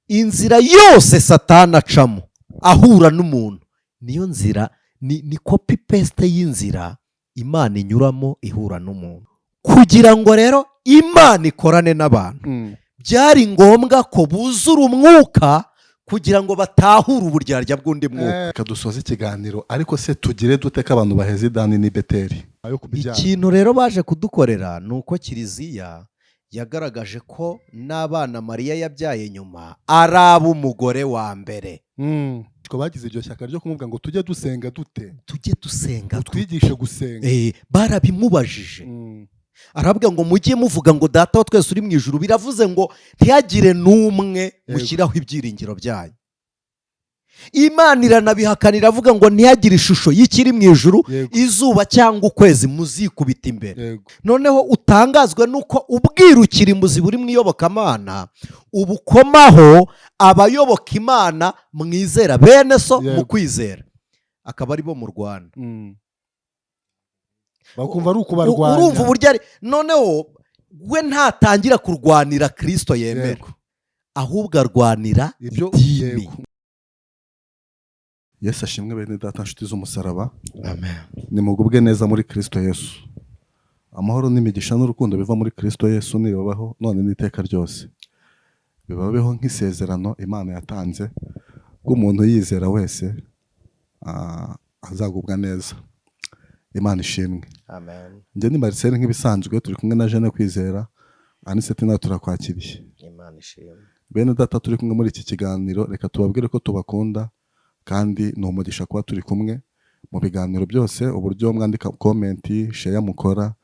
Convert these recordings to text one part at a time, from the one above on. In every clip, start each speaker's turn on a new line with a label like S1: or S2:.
S1: Inzira yose Satani acamo ahura n'umuntu niyo nzira ni copy paste y'inzira Imana inyuramo ihura n'umuntu. Kugira ngo rero Imana ikorane n'abantu, byari ngombwa ko buzura Umwuka kugira ngo batahure uburyarya bw'undi mwuka.
S2: Reka dusoze ikiganiro, ariko se tugire dute ko abantu baheze idani n'i Beteri ayo kubyara?
S1: Ikintu rero baje kudukorera ni uko Kiliziya yagaragaje ko n'abana Mariya yabyaye nyuma ari ab'umugore wa mbere.
S2: Ko bagize iryo shyaka ryo kumubwira ngo tujye dusenga dute?
S1: Tujye dusenga dute?
S2: Utwigishe gusenga.
S1: Barabimubajije, aravuga ngo mujye muvuga ngo "Data wa twese uri mu ijuru". Biravuze ngo ntihagire n'umwe mushyiraho ibyiringiro byanyu. Imana iranabihakana, iravuga ngo ntihagire ishusho y'ikiri mu ijuru, izuba cyangwa ukwezi, muzikubita imbere. Noneho utangazwe n'uko ubwirukirimbuzi buri mu iyobokamana ubukomaho abayoboka Imana mwizera bene so mu kwizera, akaba ari bo mu Rwanda.
S2: Bakumva ari ukubarwanya.
S1: Urumva uburyo ari noneho we ntatangira kurwanira Kirisito yemera, ahubwo arwanira
S2: ibyo
S1: idini.
S2: Yesu ashimwe, bene data, nshuti z'umusaraba.
S1: Amen.
S2: Nimugubwe neza muri Kristo Yesu. Amahoro n'imigisha n'urukundo biva muri Kristo Yesu nibibabaho none n'iteka ryose, bibabeho nk'isezerano Imana yatanze ko umuntu yizera wese azagubwa neza. Imana ishimwe.
S1: Amen.
S2: Njye ni Marcel nk'ibisanzwe, turi kumwe na Jeanne Kwizera. Aniseti, nawe turakwakiriye.
S1: Imana ishimwe.
S2: Bene data turi kumwe muri iki kiganiro, reka tubabwire ko tubakunda kandi ni umugisha kuba turi kumwe mu biganiro byose. Uburyo mwandika comment, share mukora,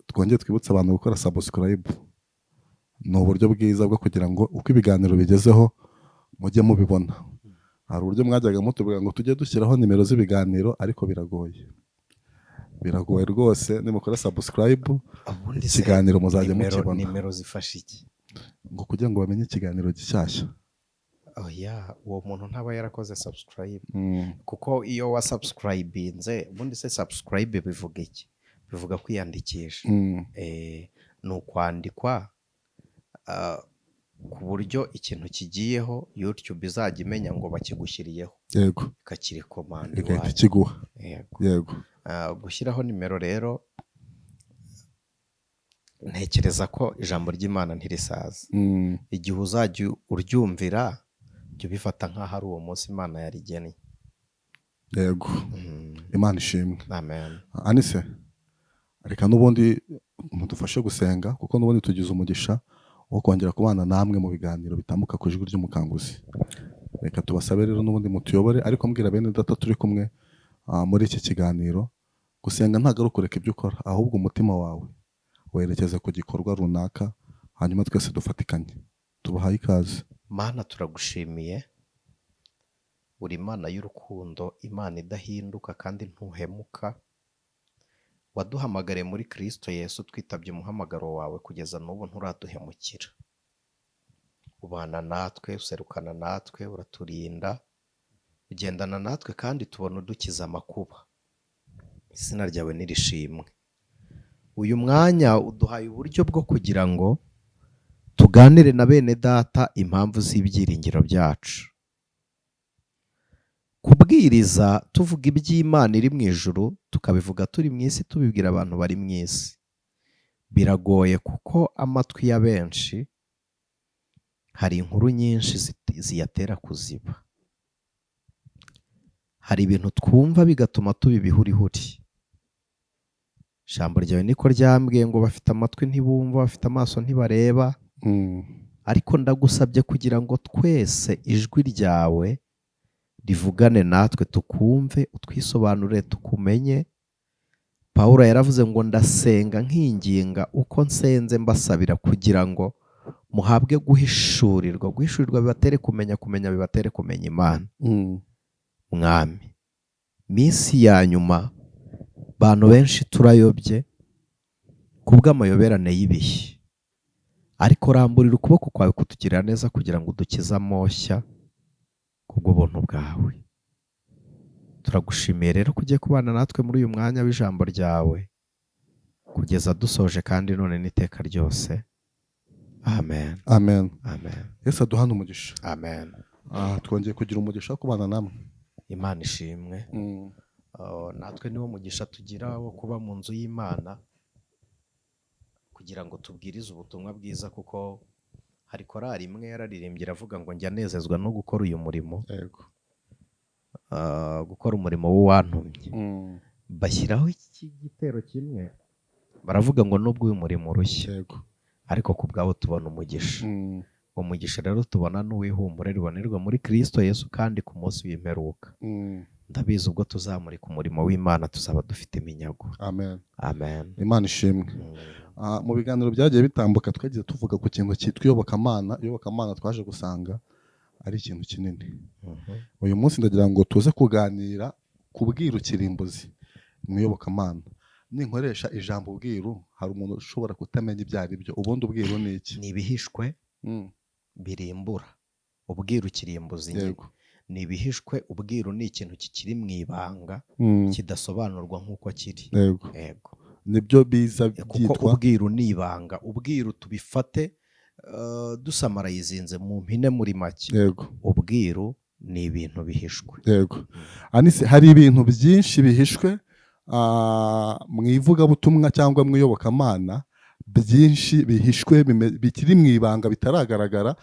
S2: twongere twibutse abantu gukora subscribe. Ni uburyo bwiza bwo kugira ngo uko ibiganiro bigezeho mujye mubibona. Hari uburyo mwajyaga mutubwira ngo tujye dushyiraho nimero z'ibiganiro, ariko biragoye, biragoye rwose. Nimukora subscribe,
S1: Ubundi se
S2: ikiganiro muzajya
S1: nimero
S2: mukibona.
S1: Nimero zifasha iki?
S2: Ngo kugira ngo bamenye ikiganiro gishyashya.
S3: Oya, uwo muntu ntaba yarakoze subscribe, kuko iyo wasubscribinze, ubundi se subscribe bivuga iki? Bivuga kwiyandikisha. Ni ukwandikwa ku buryo ikintu kigiyeho YouTube izajya imenya ngo bakigushyiriyeho, ikakirecommanda
S2: igahita
S3: iwanyu.
S2: ikiguha.
S3: Yego. Gushyiraho nimero rero, ntekereza ko ijambo ry'Imana ntirisaza. Igihe uzajya uryumvira, jya ubifata nk'aho ari uwo munsi Imana yarigennye.
S2: Yego. Imana ishimwe.
S3: Amen.
S2: Anise, reka n'ubundi mudufashe gusenga, kuko n'ubundi tugize umugisha wo kongera kubana namwe mu biganiro bitambuka ku Ijwi ry'Umukanguzi. Reka tubasabe rero n'ubundi mutuyobore, ariko mbwira bene data turi kumwe muri iki kiganiro, gusenga ntabwo ari ukureka ibyo ukora, ahubwo umutima wawe werekeza ku gikorwa runaka, hanyuma twese dufatikanye. Tubahaye ikaze.
S3: Mana, turagushimiye. Uri Imana y'urukundo, Imana idahinduka kandi ntuhemuka. Waduhamagariye muri Kirisito Yesu, twitabye umuhamagaro wawe, kugeza n'ubu nturaduhemukira. Ubana natwe, userukana natwe, uraturinda, ugendana natwe, kandi tubona udukiza amakuba. Izina ryawe nirishimwe. Uyu mwanya uduhaye uburyo bwo kugira ngo tuganire na bene data impamvu z'ibyiringiro byacu. Kubwiriza tuvuga iby'Imana iri mu ijuru, tukabivuga turi mu isi, tubibwira abantu bari mu isi, biragoye, kuko amatwi ya benshi hari inkuru nyinshi ziyatera kuziba. Hari ibintu twumva bigatuma tuba ibihurihuri. Ijambo ryawe niko ryambwiye ngo bafite amatwi ntibumva, bafite amaso ntibareba. Ariko ndagusabye kugira ngo twese ijwi ryawe rivugane natwe, tukumve, utwisobanurire, tukumenye. Pawulo yaravuze ngo ndasenga nkinginga, uko nsenze mbasabira, kugira ngo muhabwe guhishurirwa, guhishurirwa bibatere kumenya, kumenya bibatere kumenya Imana. Mwami, minsi ya nyuma abantu benshi turayobye kubw'amayoberane y'ibihe, ariko ramburira ukuboko kwawe kutugirira neza kugira ngo udukize amoshya kubw'ubuntu bwawe. Turagushimiye rero ko ugiye kubana natwe muri uyu mwanya w'ijambo ryawe kugeza dusoje, kandi none n'iteka ryose. Amen.
S2: Amen.
S3: Amen.
S2: Yesu aduhane umugisha.
S3: Amen.
S2: Twongeye kugira umugisha wo kubana namwe.
S3: Imana ishimwe. Natwe niwo mugisha tugira wo kuba mu nzu y'Imana kugira ngo tubwirize ubutumwa bwiza, kuko hari korari imwe yararirimbye iravuga ngo njya nezezwa no gukora uyu murimo, gukora umurimo w'uwantumye. Bashyiraho iki gitero kimwe baravuga ngo nubwo uyu murimo urushya, ariko ku bwawo tubona umugisha. Uwo mugisha rero tubona n'uwihumure ribonerwa muri Kristo Yesu, kandi ku munsi w'imperuka ndabizi ubwo tuzamurika umurimo w'Imana tuzaba dufite iminyago.
S2: Amen.
S3: Amen.
S2: Imana ishimwe. Mu biganiro byagiye bitambuka twagiye tuvuga ku kintu cyitwa iyobokamana. Iyobokamana twaje gusanga ari ikintu kinini. Uyu munsi ndagira ngo tuze kuganira ku bwiru kirimbuzi mu iyobokamana. Ninkoresha ijambo ubwiru, hari umuntu ushobora kutamenya ibyo ari byo. Ubundi ubwiru ni iki?
S3: Ni ibihishwe birimbura. Ubwiru kirimbuzi nyine. Ni ibihishwe. Ubwiru ni ikintu kikiri mu ibanga, kidasobanurwa nk'uko kiri. Yego.
S2: Nibyo biza
S3: Kuko
S2: byitwa
S3: ubwiru ni ibanga. Ubwiru tubifate dusamarayizinze mu mpine muri make. Ubwiru ni ibintu bihishwe.
S2: Yego. Anise, hari ibintu byinshi bihishwe mu ivugabutumwa cyangwa mu iyobokamana, byinshi bihishwe bikiri mu ibanga bitaragaragara,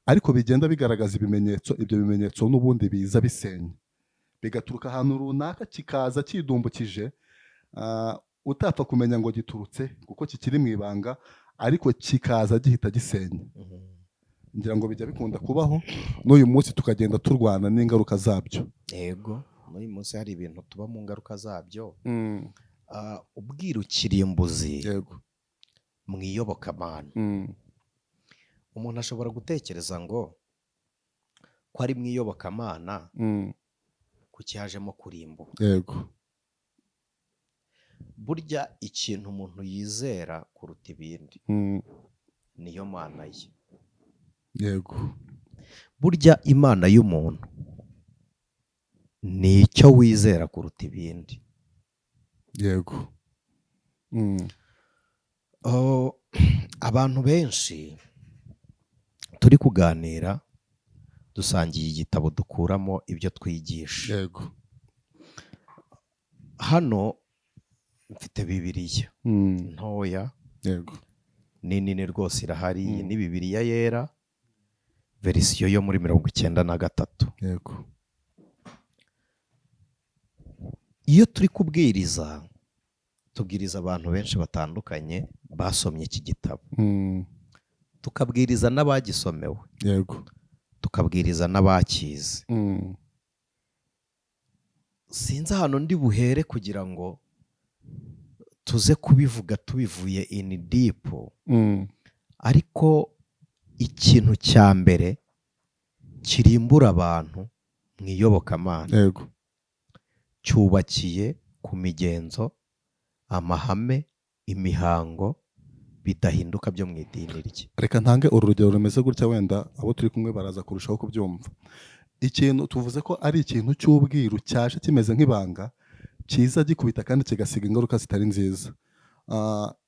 S2: ariko bigenda bigaragaza ibimenyetso. Ibyo bimenyetso n'ubundi biza bisenya, bigaturuka ahantu runaka kikaza kidumbukije, utapfa kumenya ngo giturutse kuko kikiri mu ibanga, ariko kikaza gihita gisenya. Ngira ngo bijya bikunda kubaho, n'uyu munsi tukagenda turwana n'ingaruka zabyo.
S3: Yego, n'uyu munsi hari ibintu tuba mu ngaruka zabyo. Ubwiru kirimbuzi mu iyobokamana, umuntu ashobora gutekereza ngo ko ari mu iyobokamana, kuki hajemo kurimbuka? Burya ikintu umuntu yizera kuruta ibindi niyo mana ye. Burya imana y'umuntu ni icyo wizera kuruta ibindi.
S2: yego
S3: Oh, abantu benshi turi kuganira dusangiye igitabo dukuramo ibyo twigisha. Hano mfite Bibiliya ntoya, ni nini rwose irahari. Iyi ni Bibiliya Yera verisiyo yo muri 93. Iyo turi kubwiriza, tubwiriza abantu benshi batandukanye basomye iki gitabo, tukabwiriza n'abagisomewe, tukabwiriza n'abakizi. Sinzi ahantu ndi buhere kugira ngo tuze kubivuga tubivuye in deep, ariko ikintu cya mbere kirimbura abantu mu iyobokamana cyubakiye ku migenzo, amahame, imihango bidahinduka byo mu idini rye.
S2: Reka ntange uru rugero rumeze gutya, wenda abo turi kumwe baraza kurushaho kubyumva. Ikintu tuvuze ko ari ikintu cy'ubwiru cyaje kimeze nk'ibanga, kiza gikubita kandi kigasiga ingaruka zitari nziza.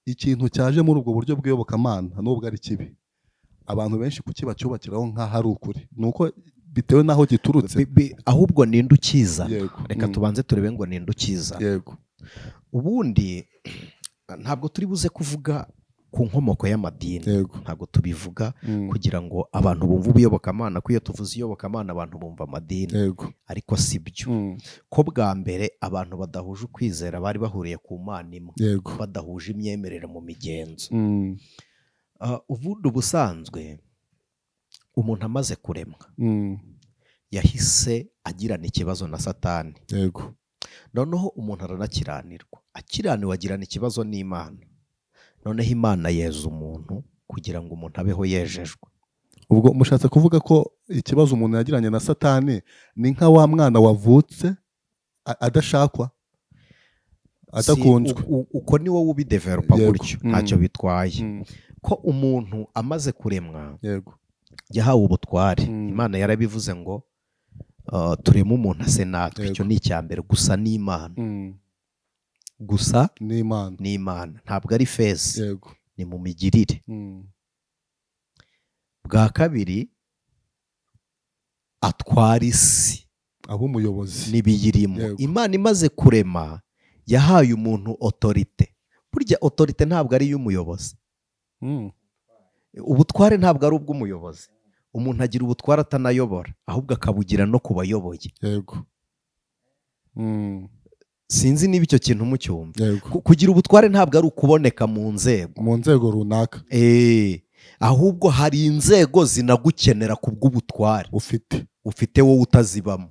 S2: Ikintu cyaje muri ubwo buryo bw'iyobokamana, nubwo ari kibi, abantu benshi kuki bacyubakiraho nk'aho ari ukuri? Ni uko bitewe n'aho giturutse.
S3: Ahubwo ninde ukizana? Reka tubanze turebe ngo ninde ukizana. Ubundi ntabwo turi buze kuvuga ku nkomoko y'amadini, ntabwo tubivuga kugira ngo abantu bumve ubuyobokamana, ko iyo tuvuze iyobokamana abantu bumva amadini, ariko si byo. Ko bwa mbere abantu badahuje ukwizera bari bahuriye ku Mana imwe, badahuje imyemerere mu migenzo. Ubundi ubusanzwe umuntu amaze kuremwa yahise agirana ikibazo na Satani. Noneho umuntu aranakiranirwa, akiraniwe agirana ikibazo n'Imana. Noneho Imana yeza umuntu kugira ngo umuntu abeho yejejwe.
S2: Ubwo mushatse kuvuga ko ikibazo umuntu yagiranye na Satani ni nka wa mwana wavutse adashakwa, adakunzwe?
S3: Uko ni wowe ubidevelopa gutyo, ntacyo bitwaye. Ko umuntu amaze kuremwa yahawe ubutware. Imana yarabivuze ngo tureme umuntu ase natwe. Icyo ni icya mbere gusa n'Imana. Gusa
S2: n'Imana.
S3: N'Imana, ntabwo ari fezi, ni mu migirire.
S1: Bwa kabiri, atwara isi
S2: Aba umuyobozi.
S1: n'ibiyirimo. Imana imaze kurema, yahaye umuntu autorité. Burya autorité ntabwo ari iy'umuyobozi. Ubutware ntabwo ari ubw'umuyobozi. Umuntu agira ubutware atanayobora, ahubwo akabugira no ku bayoboye. Sinzi niba icyo kintu mucyumva. Kugira ubutware ntabwo ari ukuboneka mu nzego.
S2: Mu nzego runaka.
S1: Ahubwo hari inzego zinagukenera ku bw'ubutware
S2: ufite.
S1: Ufite wowe utazibamo.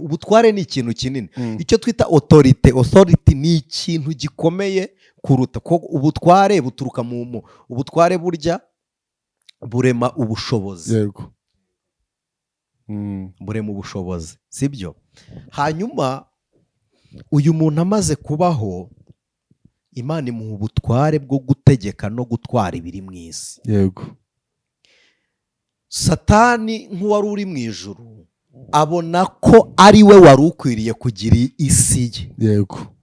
S1: Ubutware ni ikintu kinini. Icyo twita autorité, authority, ni ikintu gikomeye kuruta ko ubutware buturuka mu ubutware. Burya burema ubushobozi. Burema ubushobozi, sibyo? Hanyuma uyu muntu amaze kubaho, Imana imuha ubutware bwo gutegeka no gutwara ibiri mu isi. Satani, nk'uwari uri mu ijuru, abona ko ari we wari ukwiriye kugira isi ye.
S2: Yego,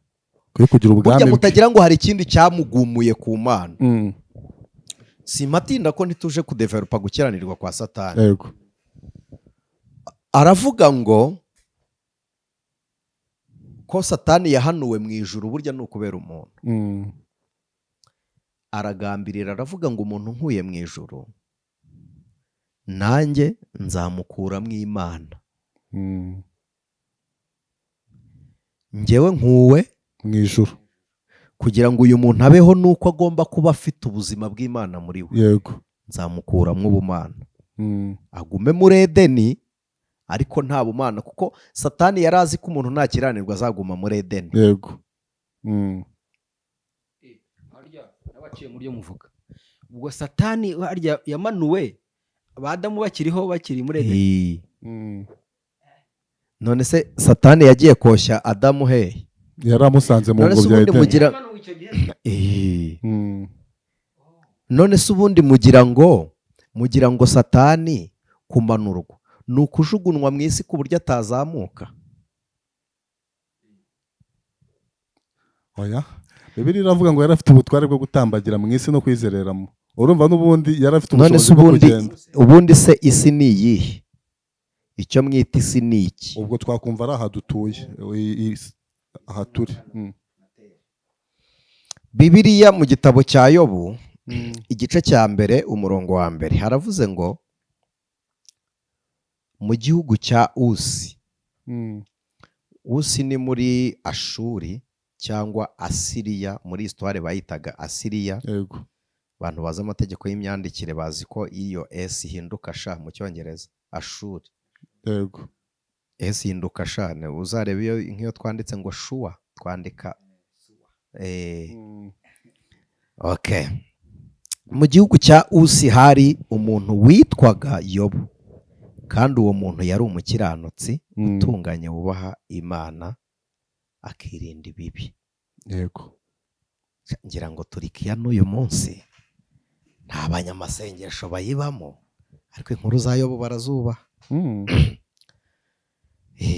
S2: kuri kugira
S1: Burya
S2: ubwami bwe.
S1: mutagira ngo hari ikindi cyamugumuye ku Mana. Simatinda ko ntituje kudevelopa gukiranirwa kwa Satani. Aravuga ngo ko Satani yahanuwe mu ijuru, burya ni ukubera umuntu. Aragambirira, aravuga ngo: "Umuntu nkuye mu ijuru, nanjye nzamukuramo Imana." Njyewe nkuwe
S2: mu ijuru
S1: kugira ngo uyu muntu abeho nuko agomba kuba afite ubuzima bw'Imana muri we. Nzamukuramo ubumana, agume muri Edeni ariko nta bumana, kuko Satani yari azi ko umuntu ntakiranirwa azaguma muri Edeni.
S4: Harya nabaciye mu byo muvuga, ubwo Satani harya yamanuwe Abadamu bakiriho, bakiri muri Edeni?
S1: None se Satani yagiye koshya Adamu hehe?
S2: Yari amusanze mu
S1: None se
S2: ngobyi ya
S1: ubundi
S2: Edeni.
S1: mugira
S4: Yamanuwe icyo gihe?
S1: None se ubundi mugira ngo Satani kumanurwa ni ukujugunywa mu isi ku buryo atazamuka?
S2: Oya, Bibiliya iravuga ngo yari afite ubutware bwo gutambagira mu isi no kwizereramo. Urumva n'ubundi yari afite
S1: None se
S2: ubushobozi bwo
S1: ubundi
S2: kugenda.
S1: Ubundi se isi ni iyihe? Icyo mwita isi ni iki?
S2: Ubwo twakumva ari aha dutuye, aha turi.
S1: Bibiliya mu gitabo cya Yobu, igice cya mbere, umurongo wa mbere, haravuze ngo: "Mu gihugu cya Usi." Usi ni muri Ashuri cyangwa Asiriya. Muri histoire bayitaga Asiriya. Abantu bazi amategeko y'imyandikire bazi ko iyo S ihinduka sha mu Cyongereza, Ashuri. S ihinduka sha. Uzarebe iyo nk'iyo twanditse ngo shuwa, twandika okay. Mu gihugu cya Usi hari umuntu witwaga Yobu, kandi uwo muntu yari umukiranutsi utunganye, wubaha Imana, akirinda ibibi. Ngira ngo Turikiya n'uyu munsi nta banyamasengesho bayibamo, ariko inkuru za Yobu barazubaha.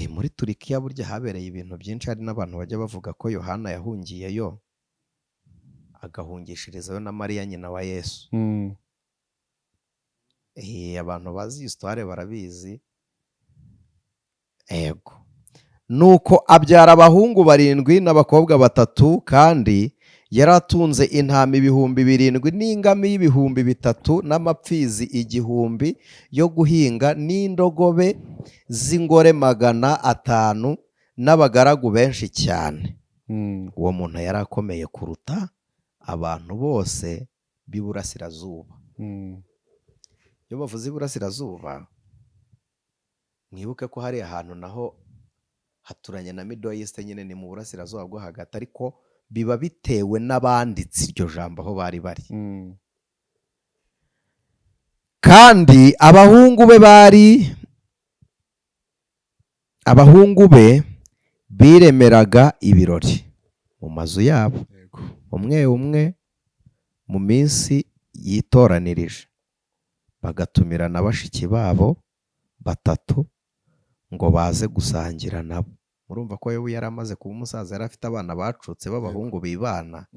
S1: Muri Turikiya burya habereye ibintu byinshi. Hari n'abantu bajya bavuga ko Yohana yahungiyeyo, agahungishirizayo na Mariya nyina wa Yesu. Abantu bazi histoire barabizi. Ego, nuko abyara abahungu barindwi n'abakobwa batatu, kandi yari atunze intama 7000 n'ingamiya 3000 n'amapfizi 1000 yo guhinga n'indogobe z'ingore 500 n'abagaragu benshi cyane. Uwo muntu yari akomeye kuruta abantu bose b'iburasirazuba. Iyo bavuze iburasirazuba, mwibuke ko hari ahantu naho haturanye na Middle East nyine, ni mu burasirazuba bwo hagati, ariko biba bitewe n'abanditse iryo jambo aho bari bari. Kandi abahungu be bari abahungu be biremeraga ibirori mu mazu yabo, umwe umwe mu minsi yitoranirije, bagatumira na bashiki babo batatu ngo baze gusangira nabo. Murumva ko Yobu yari amaze kuba umusaza, yari afite abana bacutse b'abahungu bibana,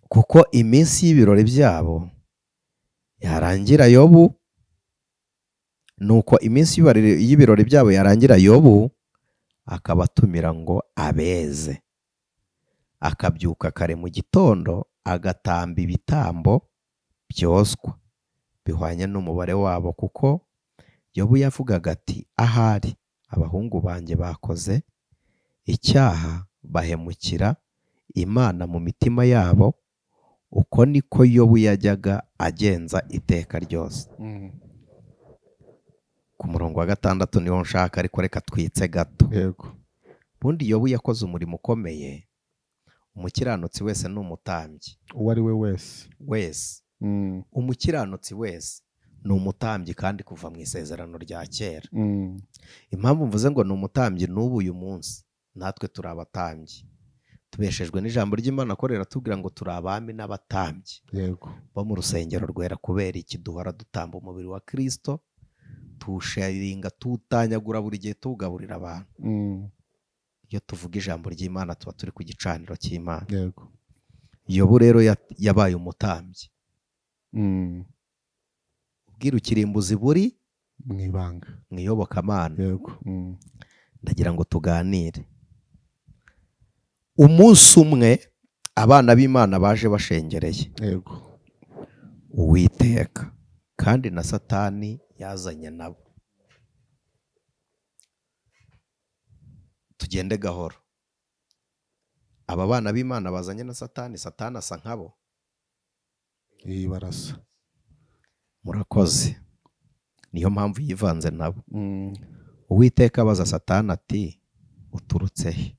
S1: kuko iminsi y'ibirori byabo
S3: Yarangira Yobu, nuko iminsi y'ibirori byabo yarangira, Yobu akabatumira ngo abeze. Akabyuka kare mu gitondo agatamba ibitambo byoswa bihwanye n'umubare wabo, kuko Yobu yavugaga ati: ahari abahungu banjye bakoze icyaha bahemukira Imana mu mitima yabo. Uko niko Yobu yajyaga agenza iteka ryose. Ku murongo wa 6 niwo nshaka, ariko reka twitse gato.
S2: Yego.
S3: Ubundi Yobu yakoze umurimo ukomeye. Umukiranutsi wese ni umutambyi.
S2: Uwo ari we wese.
S3: Wese. Umukiranutsi wese ni umutambyi, kandi kuva mu isezerano rya kera. Impamvu mvuze ngo ni umutambyi, n'ubu uyu munsi natwe turi abatambyi. Tubeshejwe n'ijambo ry'Imana ko riratubwira ngo turi abami n'abatambyi.
S2: Yego.
S3: Bo mu rusengero rwera. Kubera iki? Duhora dutamba umubiri wa Kristo, tuwusharinga, tuwutanyagura buri gihe, tuwugaburira abantu. Iyo tuvuga ijambo ry'Imana tuba turi ku gicaniro cy'Imana.
S2: Yego.
S3: Yobu rero yabaye umutambyi. Ubwirukirimbuzi buri
S2: mu ibanga,
S3: mu iyobokamana.
S2: Yego.
S3: Ndagira ngo tuganire. Umunsi umwe abana b'Imana baje bashengereye.
S2: Yego.
S3: Uwiteka, kandi na Satani yazanye nabo. Tugende gahoro. Aba bana b'Imana bazanye na Satani, Satani asa nkabo.
S2: Barasa.
S3: Murakoze. Niyo mpamvu yivanze nabo. Uwiteka abaza Satani ati: uturutse he?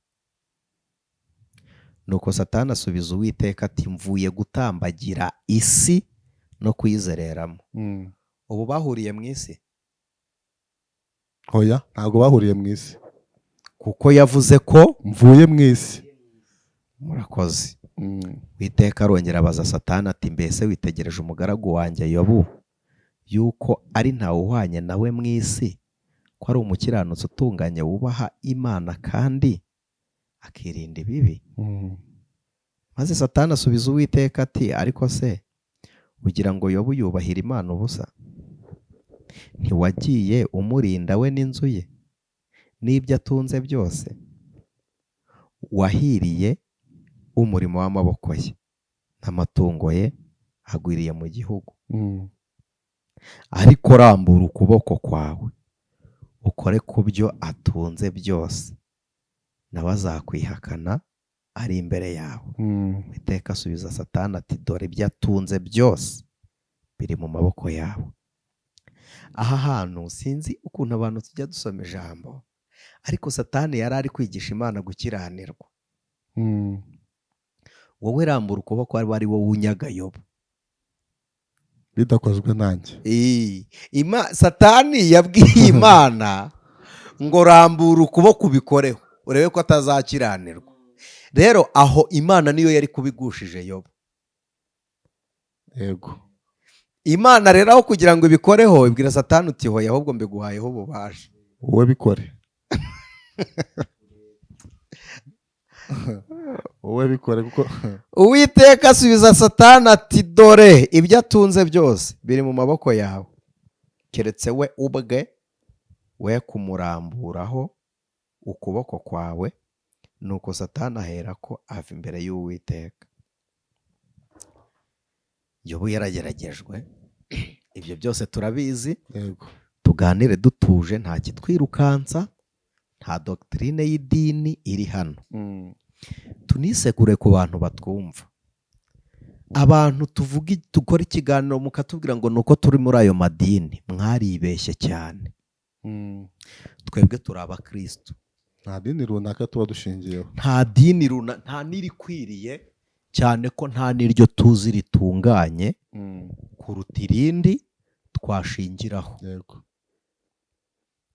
S3: Nuko Satani asubiza Uwiteka ati: mvuye gutambagira isi no kuyizereramo. Ubu bahuriye mu isi?
S2: Oya, ntabwo bahuriye mu isi.
S3: Kuko yavuze ko
S2: mvuye mu isi.
S3: Murakoze. Uwiteka arongera abaza Satani ati: mbese witegereje umugaragu wanjye Yobu, yuko ari ntawe uhwanye nawe mu isi, ko ari umukiranutsi utunganye wubaha Imana kandi akirinda ibibi? Maze Satani asubiza Uwiteka ati: ariko se ugira ngo Yobu yubahira Imana ubusa? Ntiwagiye umurinda we n'inzu ye n'ibyo atunze byose? Wahiriye umurimo w'amaboko ye, n'amatungo ye agwiriye mu gihugu. Ariko rambura ukuboko kwawe ukore ku byo atunze byose, nawe azakwihakana ari imbere yawe. Uwiteka asubiza Satani ati: dore ibyo atunze byose biri mu maboko yawe. Aha hantu sinzi ukuntu abantu tujya dusoma ijambo, ariko Satani yari ari kwigisha Imana gukiranirwa. Wowe rambura ukuboko ari wowe unyaga Yobu,
S2: bidakozwe nanjye.
S3: Satani yabwiye Imana ngo rambura ukuboko ubikoreho urebe ko atazakiranirwa. Rero aho Imana niyo yari kubigushije Yobu.
S2: Yego.
S3: Imana rero aho kugira ngo ibikoreho ibwira Satani uti hoya, ahubwo mbiguhayeho ububasha,
S2: wowe bikore. Wowe bikore kuko
S3: Uwiteka asubiza Satani ati: dore ibyo atunze byose biri mu maboko yawe, keretse we ubwe we kumuramburaho ukuboko kwawe. Nuko Satani ahera ko ava imbere y'Uwiteka. Yobu yarageragejwe, ibyo byose turabizi.
S2: Yego.
S3: Tuganire dutuje, nta kitwirukansa, nta doctrine y'idini iri hano. Tunisegure ku bantu batwumva. Abantu tuvuga dukora ikiganiro mukatubwira ngo nuko turi muri ayo madini, mwaribeshye cyane. Twebwe turi abakristo.
S2: Nta dini runaka tuba dushingiyeho.
S3: Nta dini runaka, nta n'irikwiriye, cyane ko nta n'iryo tuzi ritunganye kuruta irindi twashingiraho.
S2: Yego.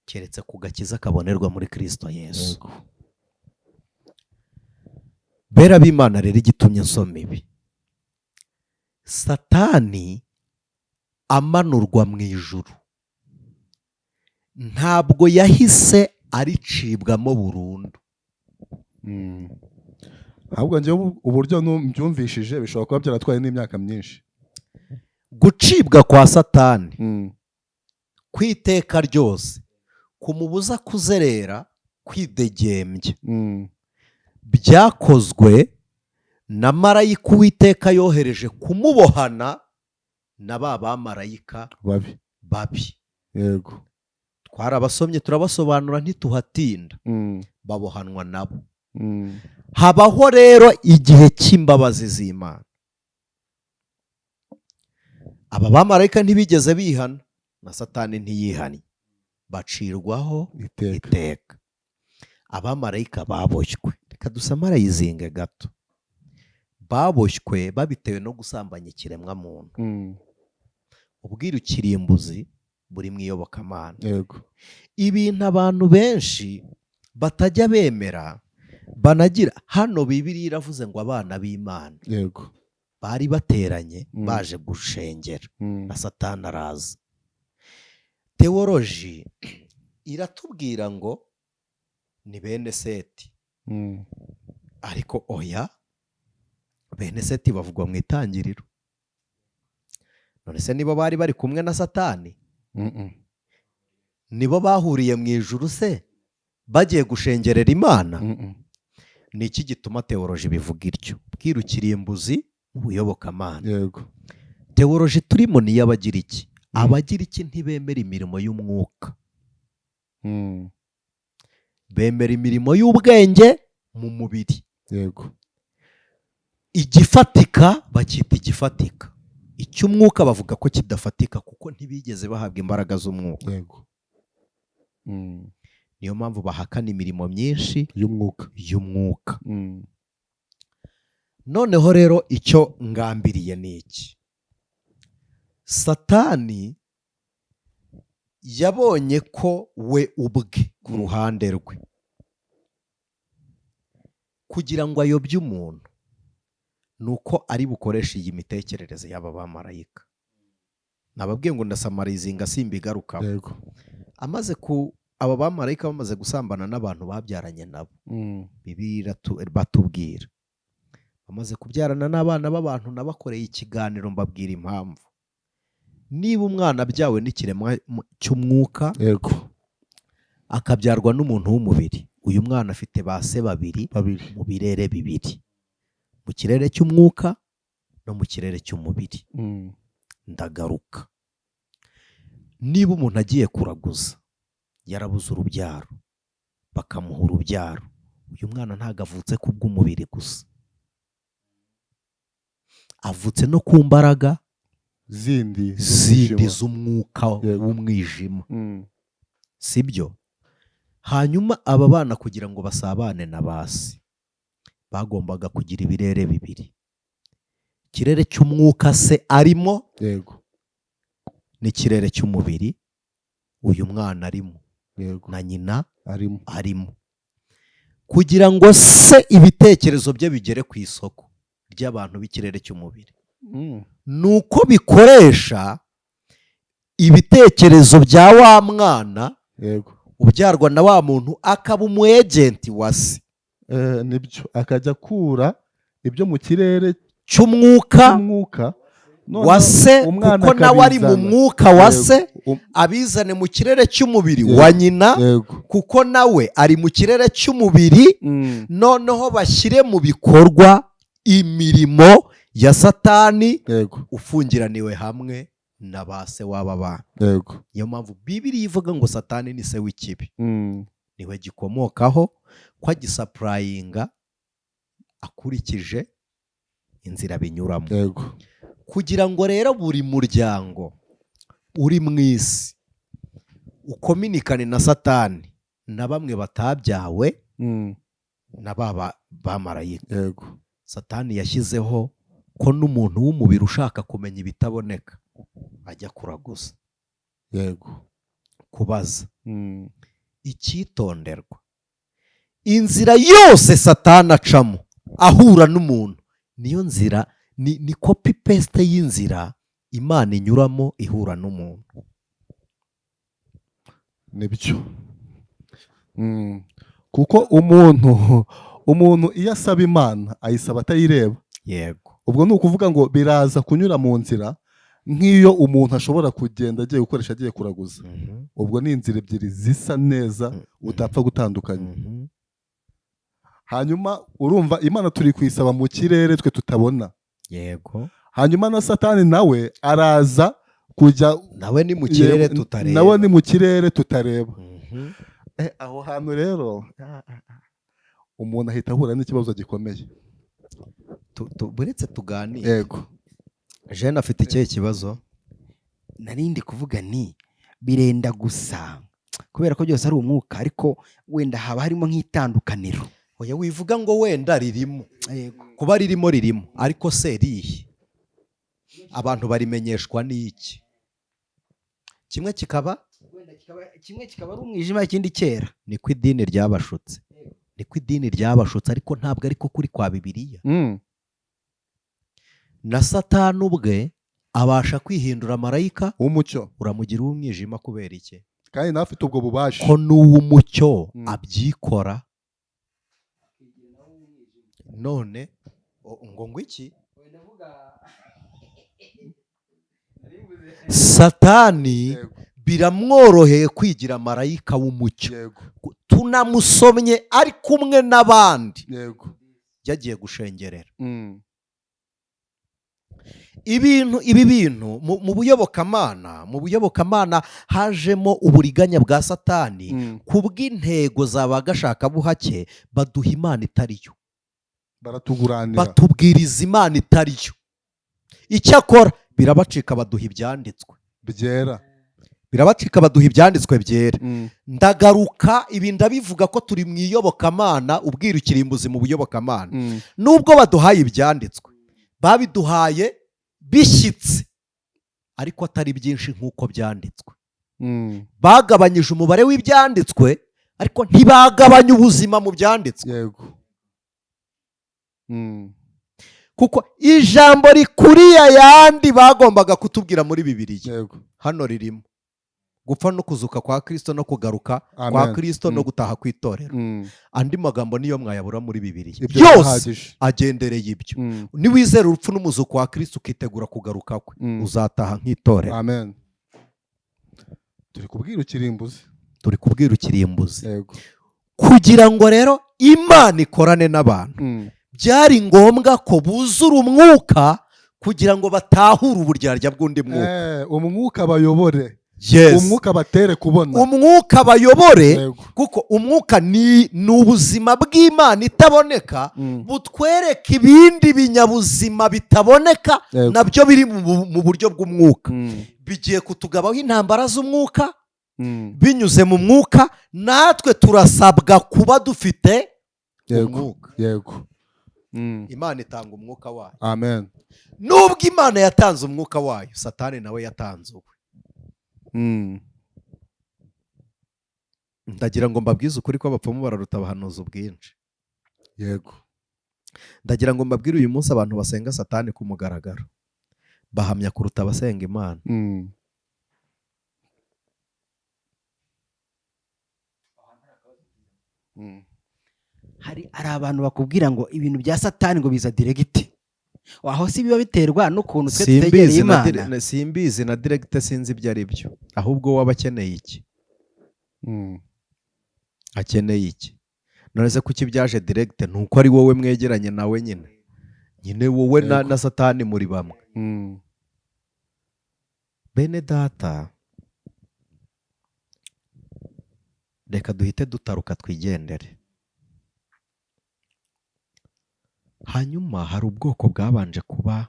S3: Keretse ku gakiza kabonerwa muri Kristo Yesu.
S2: Yego.
S3: Bera b'Imana rero igitumye nsoma ibi, Satani amanurwa mu ijuru ntabwo yahise aricibwamo burundu.
S2: Ahubwo njyewe uburyo mbyumvishije bishobora kuba byaratwaye n'imyaka myinshi.
S1: Gucibwa kwa Satani ku iteka ryose kumubuza kuzerera kwidegembya byakozwe na marayika Uwiteka yohereje kumubohana na ba bamarayika babi.
S2: Yego.
S1: Twarabasomye turabasobanura ntituhatinda, babohanwa nabo. Habaho rero igihe cy'imbabazi z'Imana. Aba bamarayika ntibigeze bihana na Satani ntiyihannye, bacirwaho iteka. Abamarayika baboshywe, reka dusamarayizinge gato, baboshywe babitewe no gusambanya ikiremwa muntu. Ubwiru kirimbuzi buri mu iyobokamana.
S2: Yego.
S1: Ibintu abantu benshi batajya bemera banagira hano, Bibiliya iravuze ngo abana b'Imana
S2: yego
S1: bari bateranye baje gushengera na Satani araza. Tewoloji iratubwira ngo ni bene Seti, ariko oya, bene Seti bavugwa mu itangiriro. None se nibo bari bari kumwe na Satani? Nibo bahuriye mu ijuru se bagiye gushengerera Imana? Ni iki gituma tewoloji bivuga ityo? Bwirukirimbuzi mu buyobokamana.
S2: Yego.
S1: Tewoloji turimo ni iy'Abagiriki. Abagiriki ntibemera imirimo y'umwuka, bemera imirimo y'ubwenge mu mubiri.
S2: Yego.
S1: Igifatika bacyita igifatika, icy'umwuka bavuga ko kidafatika kuko ntibigeze bahabwa imbaraga z'umwuka.
S2: Yego.
S1: Niyo mpamvu bahakana imirimo myinshi
S2: y'umwuka.
S1: Noneho rero icyo ngambiriye ni iki? Satani yabonye ko we ubwe ku ruhande rwe, kugira ngo ayobye umuntu, ni uko ari bukoreshe iyi mitekerereze y'aba bamarayika. Nababwiye ngo ndasamarizinga simbigarukaho.
S2: Yego.
S1: Amaze ku aba bamarayika bamaze gusambana n'abantu babyaranye nabo, Bibiliya batubwira bamaze kubyarana n'abana b'abantu. Nabakoreye ikiganiro mbabwira impamvu. Niba umwana abyawe n'ikiremwa cy'umwuka,
S2: yego
S1: akabyarwa n'umuntu w'umubiri, uyu mwana afite ba se babiri
S2: babiri
S1: mu birere bibiri, mu kirere cy'umwuka no mu kirere cy'umubiri. Ndagaruka, niba umuntu agiye kuraguza yarabuze urubyaro bakamuha urubyaro, uyu mwana ntabwo avutse kubw'umubiri gusa, avutse no ku mbaraga
S2: zindi
S1: zindi z'umwuka w'umwijima, sibyo? Hanyuma aba bana kugira ngo basabane na basi bagombaga kugira ibirere bibiri, ikirere cy'umwuka se arimo,
S2: yego
S1: n'ikirere cy'umubiri uyu mwana arimo,
S2: yego
S1: na nyina
S2: arimo,
S1: kugira ngo se ibitekerezo bye bigere ku isoko ry'abantu b'ikirere cy'umubiri. Nuko bikoresha ibitekerezo bya wa mwana,
S2: yego
S1: ubyarwa na wa muntu, akaba umu agent wa se.
S2: Nibyo, akajya akura ibyo mu kirere
S1: cy'umwuka wa se, kuko nawe ari mu mwuka wa se, abizane mu kirere cy'umubiri wa nyina, kuko nawe ari mu kirere cy'umubiri. Noneho bashyire mu bikorwa imirimo ya Satani ufungiraniwe hamwe na ba se w'aba bana. Niyo mpamvu Bibiliya ivuga ngo Satani ni se w'ikibi, niwe gikomokaho, ko agisapurayinga akurikije inzira binyuramo. Kugira ngo rero buri muryango uri mu isi ukominikane na Satani na bamwe batabyawe na ba bamarayika, Satani yashyizeho ko n'umuntu w'umubiri ushaka kumenya ibitaboneka ajya kuraguza,
S2: yego
S1: kubaza. Icyitonderwa, inzira yose Satani acamo ahura n'umuntu niyo nzira, ni copy paste y'inzira Imana inyuramo ihura n'umuntu.
S2: Nibyo, kuko umuntu iyo asaba Imana ayisaba atayireba.
S1: Yego.
S2: Ubwo ni ukuvuga ngo biraza kunyura mu nzira Nk'iyo umuntu ashobora kugenda agiye gukoresha, agiye kuraguza, ubwo ni inzira ebyiri zisa neza utapfa gutandukanya. Hanyuma urumva Imana turi kuyisaba mu kirere twe tutabona.
S3: Yego.
S2: Hanyuma na Satani nawe araza kujya
S1: nawe ni mu kirere tutareba.
S2: Nawe ni mu kirere tutareba. Aho hantu rero umuntu ahita ahura n'ikibazo gikomeye.
S1: Buretse tuganire.
S2: Yego.
S1: Jeanne afite ikihe kibazo?
S4: Narindi kuvuga ni birenda gusa kubera ko byose ari umwuka, ariko wenda haba harimo nk'itandukaniro.
S1: Oya, wivuga ngo wenda ririmo.
S4: Yego.
S1: Kuba ririmo ririmo, ariko se rihe? Abantu barimenyeshwa n'iki? Kimwe kikaba
S4: wenda kimwe kikaba ari umwijima, ikindi cyera.
S1: Niko idini ryabashutse. Niko idini ryabashutse, ariko ntabwo ariko kuri kwa Bibiliya. Na Satani ubwe abasha kwihindura marayika
S2: w'umucyo.
S1: Uramugira uw'umwijima kubera iki?
S2: Kandi nawe afite ubwo bubasha.
S1: Ko n'uw'umucyo abyikora. None ngo iki? Satani biramworoheye kwigira marayika w'umucyo. Tunamusomye ari kumwe n'abandi. Yagiye gushengerera. Ibintu ibi bintu mu buyobokamana hajemo uburiganya bwa Satani kubw'intego za bagashakabuhake, baduha Imana itariyo,
S2: baratuguranira,
S1: batubwiriza Imana itariyo. Icyakora birabacika baduha ibyanditswe
S2: byera,
S1: birabacika baduha ibyanditswe byera. Ndagaruka ibi ndabivuga ko turi mu iyobokamana, ubwirukirimbuzi mu buyobokamana. Nubwo baduhaye ibyanditswe, babiduhaye bishyitse ariko atari byinshi nk'uko byanditswe. Bagabanyije umubare w'ibyanditswe ariko ntibagabanya ubuzima mu byanditswe.
S2: Yego.
S1: Kuko ijambo rikuriye ayandi bagombaga kutubwira muri Bibiliya.
S2: Yego.
S1: Hano ririmo gupfa no kuzuka kwa Kristo no kugaruka kwa Kristo no gutaha kw'itorero. Andi magambo niyo mwayabura muri Bibiliya yose agendereye ibyo. Niwizera urupfu n'umuzuko wa Kristo ukitegura kugaruka kwe, uzataha nk'itorero.
S2: Amen. Turi kubwira ukirimbuzi.
S1: Turi kubwira ukirimbuzi.
S2: Yego.
S1: Kugira ngo rero Imana ikorane n'abantu, byari ngombwa ko buzura umwuka kugira ngo batahure uburyarya bw'undi mwuka.
S2: Umwuka bayobore.
S1: Yes.
S2: Umwuka batere kubona.
S1: Umwuka bayobore, kuko umwuka ni ubuzima bw'Imana itaboneka, butwereka ibindi binyabuzima bitaboneka nabyo biri mu buryo bw'umwuka. Bigiye kutugabaho intambara z'umwuka, binyuze mu mwuka natwe turasabwa kuba dufite umwuka.
S2: Yego.
S1: Imana itanga umwuka wayo.
S2: Amen.
S1: Nubwo Imana yatanze umwuka wayo, Satani nawe yatanze uwe. Ndagira ngo mbabwize ukuri ko abapfumu bararuta abahanuzi ubwinshi.
S2: Yego.
S1: Ndagira ngo mbabwire uyu munsi abantu basenga Satani ku mugaragaro bahamya kuruta abasenga Imana.
S4: Hari abantu bakubwira ngo ibintu bya Satani ngo biza direct. Aho si biba biterwa n'ukuntu twe tutegereye Imana.
S1: Simbizi na direct, sinzi ibyo ari byo. Ahubwo waba akeneye iki? Akeneye iki? None se kuki byaje direct? Nuko ari wowe mwegeranye nawe nyine. Nyine wowe na Satani muri bamwe. Bene data, reka duhite dutaruka twigendere. Hanyuma hari ubwoko bwabanje kuba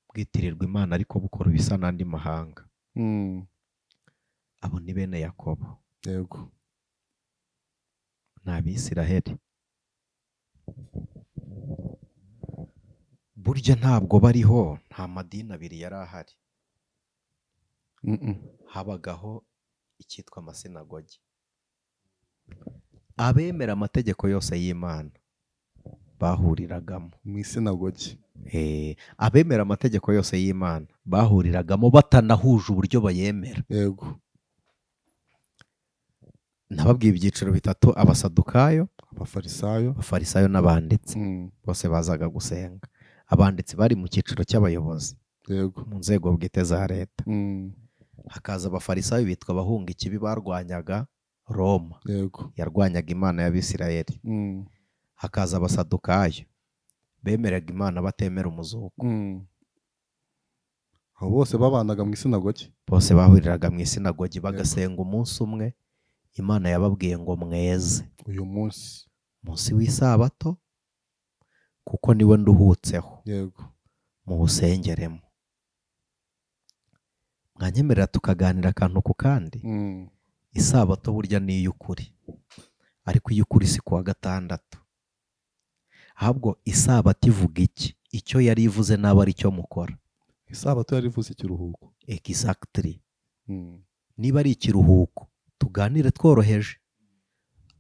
S1: bwitirirwa Imana ariko bukora ibisa n'andi mahanga. Abo ni bene Yakobo.
S2: Yego.
S1: Ni Abisiraheli. Burya ntabwo bariho, nta madini abiri yari ahari. Habagaho icyitwa amasinagogi. Abemera amategeko yose y'Imana bahuriragamo
S2: mu isinagogi.
S1: Abemera amategeko yose y'Imana bahuriragamo batanahuje uburyo bayemera.
S2: Yego.
S1: Nababwiye ibyiciro bitatu: abasadukayo, abafarisayo n'abanditsi. Bose bazaga gusenga. Abanditsi bari mu cyiciro cy'abayobozi.
S2: Yego.
S3: Mu nzego bwite za leta. Hakaza Abafarisayo bitwa abahunga ikibi, barwanyaga Roma, yarwanyaga Imana y'Abisirayeli. Hakaza Abasadukayo bemeraga Imana batemera umuzuko.
S2: Abo bose babanaga mu isinagogi.
S3: Bose bahuriraga mu isinagogi bagasenga umunsi umwe. Imana yababwiye ngo mweze
S2: uyu munsi,
S3: munsi w'isabato, kuko niwe nduhutseho, muwusengeremo. Mwanyemerera tukaganira akantu ku kandi? Isabato burya ni iy'ukuri, ariko iy'ukuri si kuwa gatandatu. Ahubwo isabato ivuga iki? Icyo yari ivuze naba ari cyo mukora.
S2: Isabato yari ivuze ikiruhuko.
S3: Exactly. Niba ari ikiruhuko, tuganire tworoheje.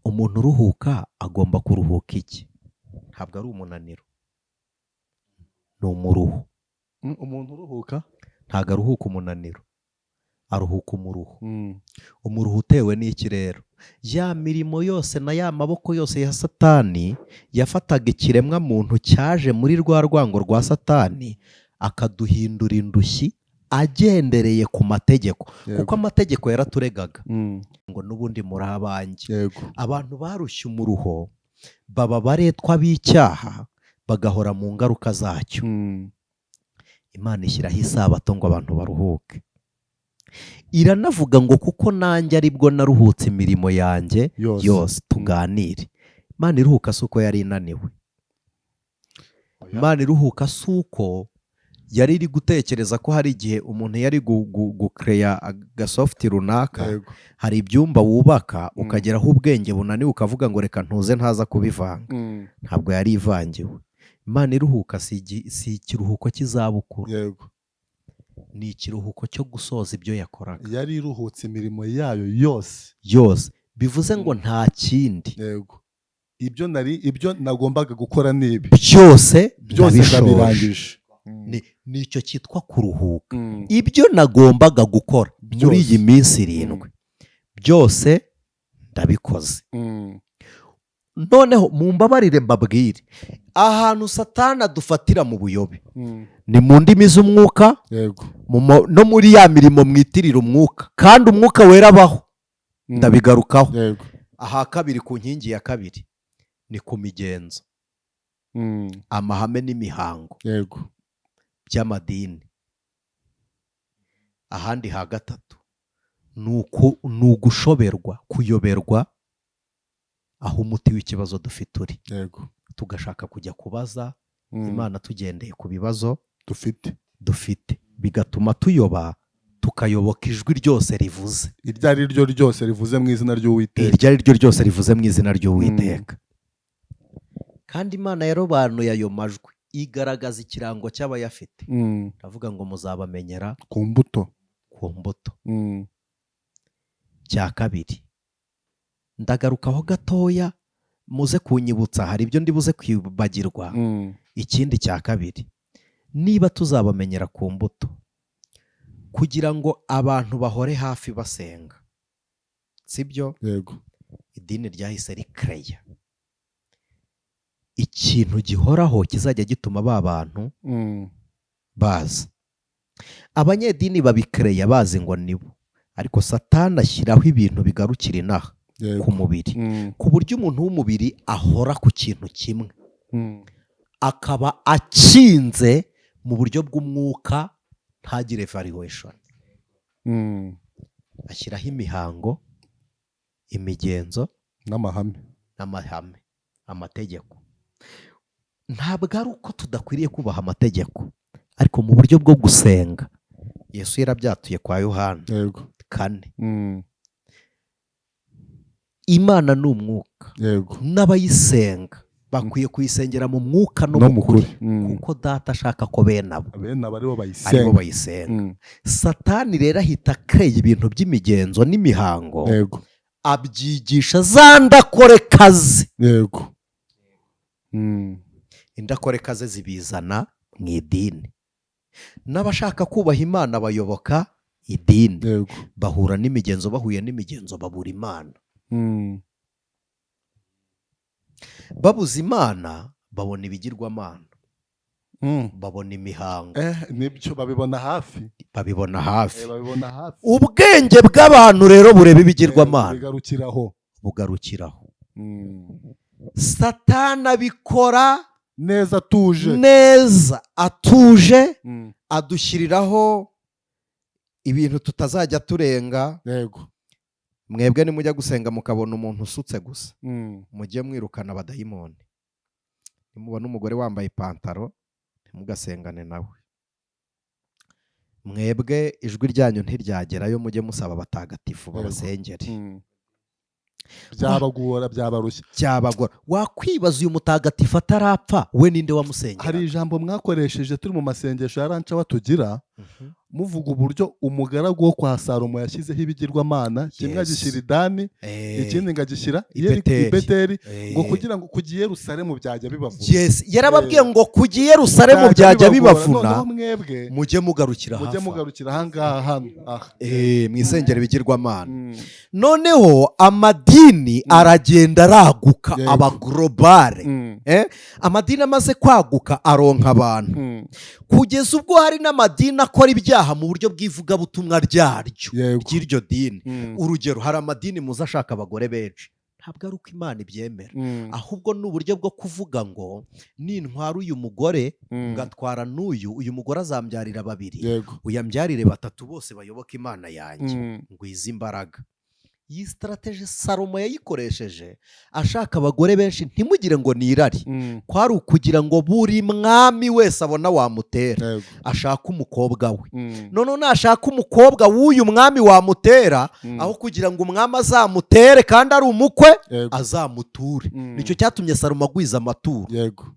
S3: Umuntu uruhuka agomba kuruhuka iki? Ntabwo ari umunaniro, ni umuruho.
S2: Umuntu uruhuka
S3: ntabwo aruhuka umunaniro, aruhuka umuruho. Umuruho utewe n'iki rero? Ya mirimo yose na ya maboko yose ya Satani yafataga ikiremwa muntu cyaje muri rwa rwango rwa Satani, akaduhindura indushyi agendereye ku mategeko, kuko amategeko yaraturegaga ngo n'ubundi muri abanjye. Abantu barushye umuruho baba baretwa b'icyaha, bagahora mu ngaruka zacyo. Imana ishyiraho isabato ngo abantu baruhuke. Iranavuga ngo kuko nanjye aribwo naruhutse imirimo yanjye
S2: yose.
S3: Yose. Tuganire, Imana iruhuka si uko yari inaniwe.
S2: Oya.
S3: Imana iruhuka si uko yari iri gutekereza ko hari igihe umuntu yari gukereya agasofuti runaka. Hari ibyumba wubaka, ukageraho ubwenge bunaniwe, ukavuga ngo reka ntuze ntaza kubivanga. Ntabwo yari ivangiwe. Imana iruhuka si ikiruhuko cy'izabukuru. Ni ikiruhuko cyo gusoza ibyo yakoraga.
S2: Yari iruhutse imirimo yayo yose.
S3: Yose, bivuze ngo nta kindi.
S2: Yego, ibyo nari, ibyo nagombaga gukora ni ibi.
S3: Byose
S2: byose
S3: ndabishoje.
S2: Ndabirangije.
S3: Nicyo cyitwa kuruhuka. Ibyo nagombaga gukora muri
S2: Byose.
S3: iyi minsi 7 byose ndabikoze. Noneho mumbabarire mbabwire ahantu Satani adufatira mu buyobe: ni mu ndimi z'umwuka, no muri ya mirimo mwitirira umwuka, kandi Umwuka Wera abaho. Ndabigarukaho. Aha kabiri, ku nkingi ya kabiri, ni ku migenzo, amahame n'imihango by'amadini. Ahandi ha gatatu ni ugushoberwa, kuyoberwa aho umuti w'ikibazo dufite uri, tugashaka kujya kubaza Imana tugendeye ku bibazo
S2: dufite.
S3: dufite, bigatuma tuyoba, tukayoboka ijwi ryose rivuze,
S2: iryo ari ryo ryose rivuze mu izina ry'Uwiteka.
S3: Iryo ari ryo ryose rivuze mu izina ry'Uwiteka. Kandi Imana yarobanuye ayo majwi, igaragaza ikirango cy'abayafite. Ndavuga ngo muzabamenyera
S2: ku mbuto.
S3: Ku mbuto. Cya kabiri ndagarukaho gatoya, muze kunyibutsa, hari ibyo ndi buze kwibagirwa. Ikindi cya kabiri, niba tuzabamenyera ku mbuto, kugira ngo abantu bahore hafi basenga, sibyo?
S2: Yego.
S3: Idini ryahise rikereya ikintu gihoraho kizajya gituma ba bantu baza. Abanyedini babikereya bazi ngo nibo, ariko Satani ashyiraho ibintu bigarukira inaha ku mubiri, ku buryo umuntu w'umubiri ahora ku kintu kimwe, akaba akinze mu buryo bw'umwuka, ntagire valuation. Ashyiraho imihango, imigenzo
S2: n'amahame.
S3: N'amahame, amategeko. Ntabwo ari uko tudakwiriye kubaha amategeko, ariko mu buryo bwo gusenga Yesu yarabyatuye kwa Yohana 4. Imana ni umwuka, n'abayisenga bakwiye kuyisengera mu mwuka no
S2: no
S3: mu
S2: mu
S3: kuri,
S2: kuri,
S3: kuko Data ashaka ko bene abo
S2: bene abo aribo
S3: aribo
S2: bayisenga.
S3: bayisenga. Satani rero ahita akereye ibintu by'imigenzo n'imihango, abyigisha za ndakorekazi. Indakorekazi zibizana mu idini, n'abashaka kubaha Imana bayoboka idini, bahura n'imigenzo, bahuye n'imigenzo babura Imana. Babuze Imana babona ibigirwamana.
S1: Babona imihango.
S2: Nibyo, babibona hafi.
S1: Babibona hafi.
S2: Babibona hafi.
S1: Ubwenge bw'abantu rero bureba ibigirwamana,
S2: Bigarukiraho.
S1: bugarukiraho. Satani abikora
S2: neza atuje.
S1: Neza atuje, adushyiriraho ibintu tutazajya turenga. Mwebwe nimujya gusenga mukabona umuntu usutse gusa, mujye mwirukana abadayimoni. Nimubona umugore wambaye ipantaro, ntimugasengane nawe. Mwebwe ijwi ryanyu ntiryagerayo, mujye musaba abatagatifu babasengere.
S2: Byabagora, byabarushya.
S1: Byabagora. Wakwibaza, uyu mutagatifu atarapfa we ninde wamusengera?
S2: Hari ijambo mwakoresheje turi mu masengesho ya Ranca tugira, muvuga uburyo umugaragu wo kwa Salomo yashyizeho ibigirwamana, kimwe agishyira i Dani, ikindi ngo agishyira
S1: i Beteli.
S2: I Beteli, ngo kugira ngo kujya i Yerusalemu byajya bibavuna.
S1: Yes, yarababwiye ngo kujya i Yerusalemu byajya bibavuna.
S2: Noneho mwebwe
S1: mujye mugarukira
S2: mujye
S1: hafi aho.
S2: Mugarukira ahangaha hano aha.
S1: Mwisengera ibigirwamana. Noneho amadini aragenda araguka, aba global. Amadini amaze kwaguka aronka abantu, kugeza ubwo hari n'amadini akora ibyaha mu buryo bw'ivugabutumwa ryaryo, ry'iryo dini. Urugero, hari amadini muzi ashaka abagore benshi. Ntabwo ari uko Imana ibyemera, ahubwo ni uburyo bwo kuvuga ngo nintwara uyu mugore, ngatwara n'uyu, uyu mugore azambyarira babiri, uyambyarire batatu, bose bayoboke Imana yanjye, ngwize imbaraga. Iyi strategy Salomo yayikoresheje ashaka abagore benshi. Ntimugire ngo ni irari. Kwari ukugira ngo buri mwami wese abona wamutera, ashaka umukobwa we. Noneho nashaka umukobwa w'uyu mwami wamutera, aho kugira ngo umwami azamutere kandi ari umukwe, azamuture. Nicyo cyatumye Salomo agwiza amaturo.
S2: Yego,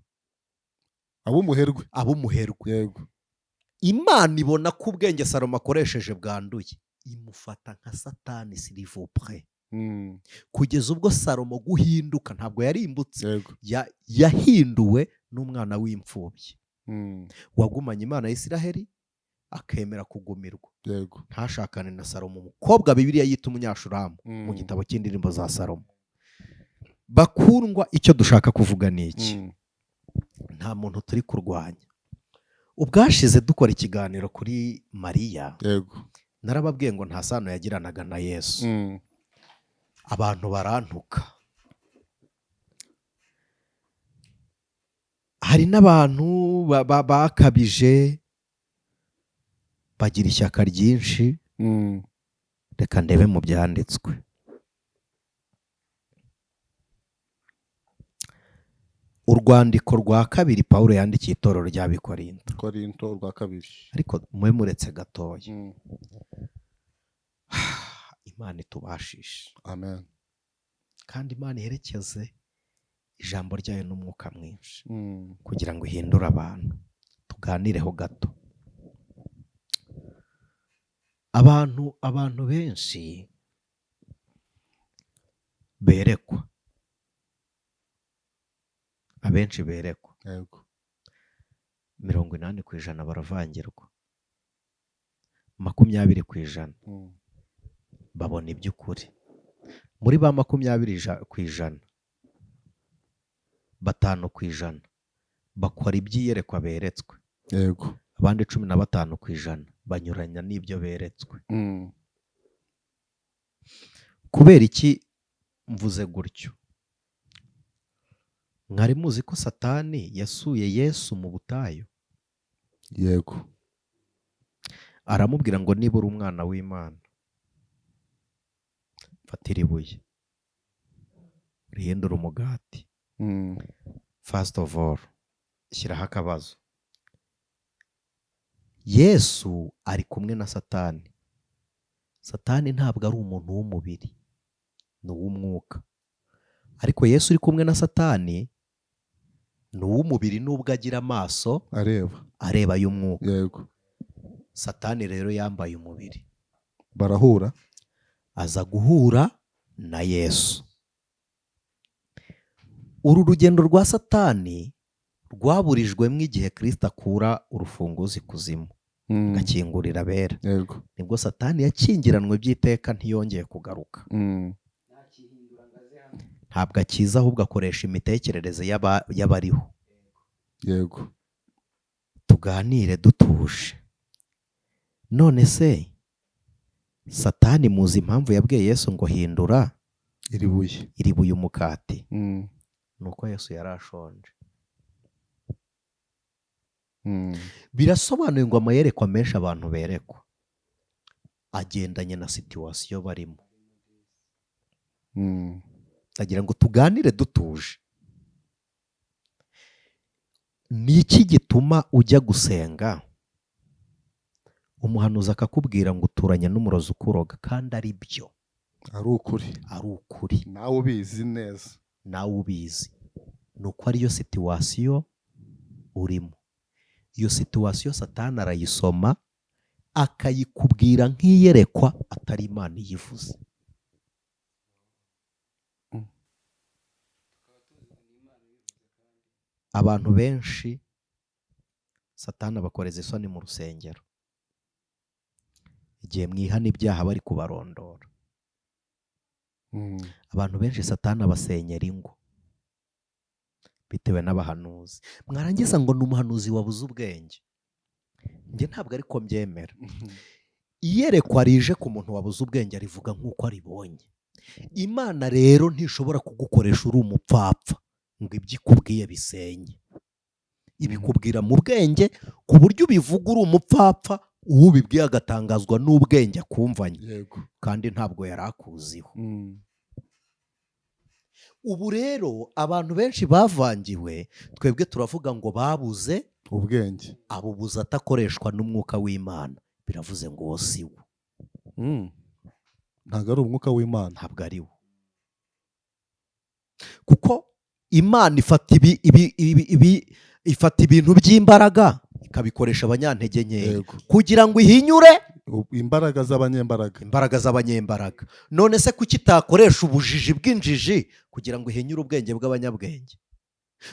S2: ab'umuherwe.
S1: Ab'umuherwe. Imana ibona ko ubwenge Salomo akoresheje bwanduye, imufata nka Satani, s'il vous plaît. Kugeza ubwo Salomo guhinduka, ntabwo yarimbutse, yahinduwe n'umwana w'imfubyi wagumanye Imana ya Isiraheli, akemera kugumirwa, ntashakane na Salomo, umukobwa Bibiliya yita umunyashuramu mu gitabo cy'Indirimbo za Salomo. Bakundwa, icyo dushaka kuvuga ni iki? Nta muntu turi kurwanya. Ubwashize dukora ikiganiro kuri Mariya, narababwiye ngo nta sano yagiranaga na Yesu. Abantu barantuka. Hari n'abantu bakabije, bagira ishyaka ryinshi. Reka ndebe mu byanditswe. Urwandiko rwa kabiri Pawulo yandikiye itorero ry'Abikorinto.
S2: Korinto rwa kabiri.
S1: Ariko mube muretse gatoya. Imana itubashishe.
S2: Amen.
S1: Kandi Imana iherekeze ijambo ryayo n'umwuka mwinshi kugira ngo ihindure abantu. Tuganireho gato. Abantu benshi berekwa, abenshi berekwa, 80% baravangirwa, 20% babona iby'ukuri. Muri ba 20%, 5% bakora iby'iyerekwa beretswe. Abandi 15% banyuranya n'ibyo beretswe. Kubera iki mvuze gutyo? Mwari muzi ko Satani yasuye Yesu mu butayu?
S2: Yego.
S1: Aramubwira ngo niba uri umwana w'Imana, fatira ibuye urihindure umugati. First of all, shyiraho akabazo. Yesu ari kumwe na Satani. Satani ntabwo ari umuntu w'umubiri, ni uw'umwuka. Ariko Yesu uri kumwe na Satani ni uw'umubiri, nubwo agira amaso
S2: areba,
S1: areba y'umwuka. Satani rero yambaye umubiri.
S2: Barahura.
S1: Aza guhura na Yesu. Uru rugendo rwa Satani rwaburijwemo igihe Kristo akura urufunguzo ikuzimu, agakingurira abera. Nibwo Satani yakingiranwe by'iteka, ntiyongeye kugaruka. Ntabwo akiza, ahubwo akoresha imitekerereze y'abariho.
S3: Tuganire dutuje. None se Satani muzi impamvu yabwiye Yesu ngo hindura
S2: iri
S3: buye umukati? Nuko Yesu yari ashonje. Birasobanuye ngo amayerekwa menshi abantu berekwa agendanye na situation barimo. Ndagira ngo tuganire dutuje. Ni iki gituma ujya gusenga umuhanuzi akakubwira ngo uturanye n'umurozi ukuroga, kandi ari byo,
S2: ari ukuri,
S3: ari ukuri,
S2: nawe ubizi neza,
S3: nawe ubizi, nuko ariyo situation urimo. Iyo situation Satani arayisoma akayikubwira nk'iyerekwa atari Imana iyivuze. Abantu benshi Satani abakoreza isoni mu rusengero igihe mwihana ibyaha bari kubarondora. Abantu benshi Satani abasenyera ingo bitewe n'abahanuzi. Mwarangiza ngo ni umuhanuzi wabuze ubwenge. Njye ntabwo ariko mbyemera. Iyerekwa rije ku muntu wabuze ubwenge arivuga nk'uko aribonye. Imana rero ntishobora kugukoresha uri umupfapfa ngo ibyo ikubwiye bisenye. Ibikubwira mu bwenge ku buryo ubivuga uri umupfapfa, uwubibwiye agatangazwa n'ubwenge akumvanye.
S2: Yego.
S3: Kandi ntabwo yari akuziho. Ubu rero abantu benshi bavangiwe, twebwe turavuga ngo babuze
S2: ubwenge,
S3: abubuza atakoreshwa n'umwuka w'Imana. Biravuze ngo uwo si wo.
S2: Ntabwo ari umwuka w'Imana,
S3: ntabwo ari wo. Kuko Imana ifata ifata ibintu by'imbaraga ikabikoresha abanyantege nkeya kugira ngo ihinyure
S2: imbaraga z'abanyembaraga,
S3: imbaraga z'abanyembaraga. None se kuki itakoresha ubujiji bw'injiji kugira ngo ihinyure ubwenge bw'abanyabwenge?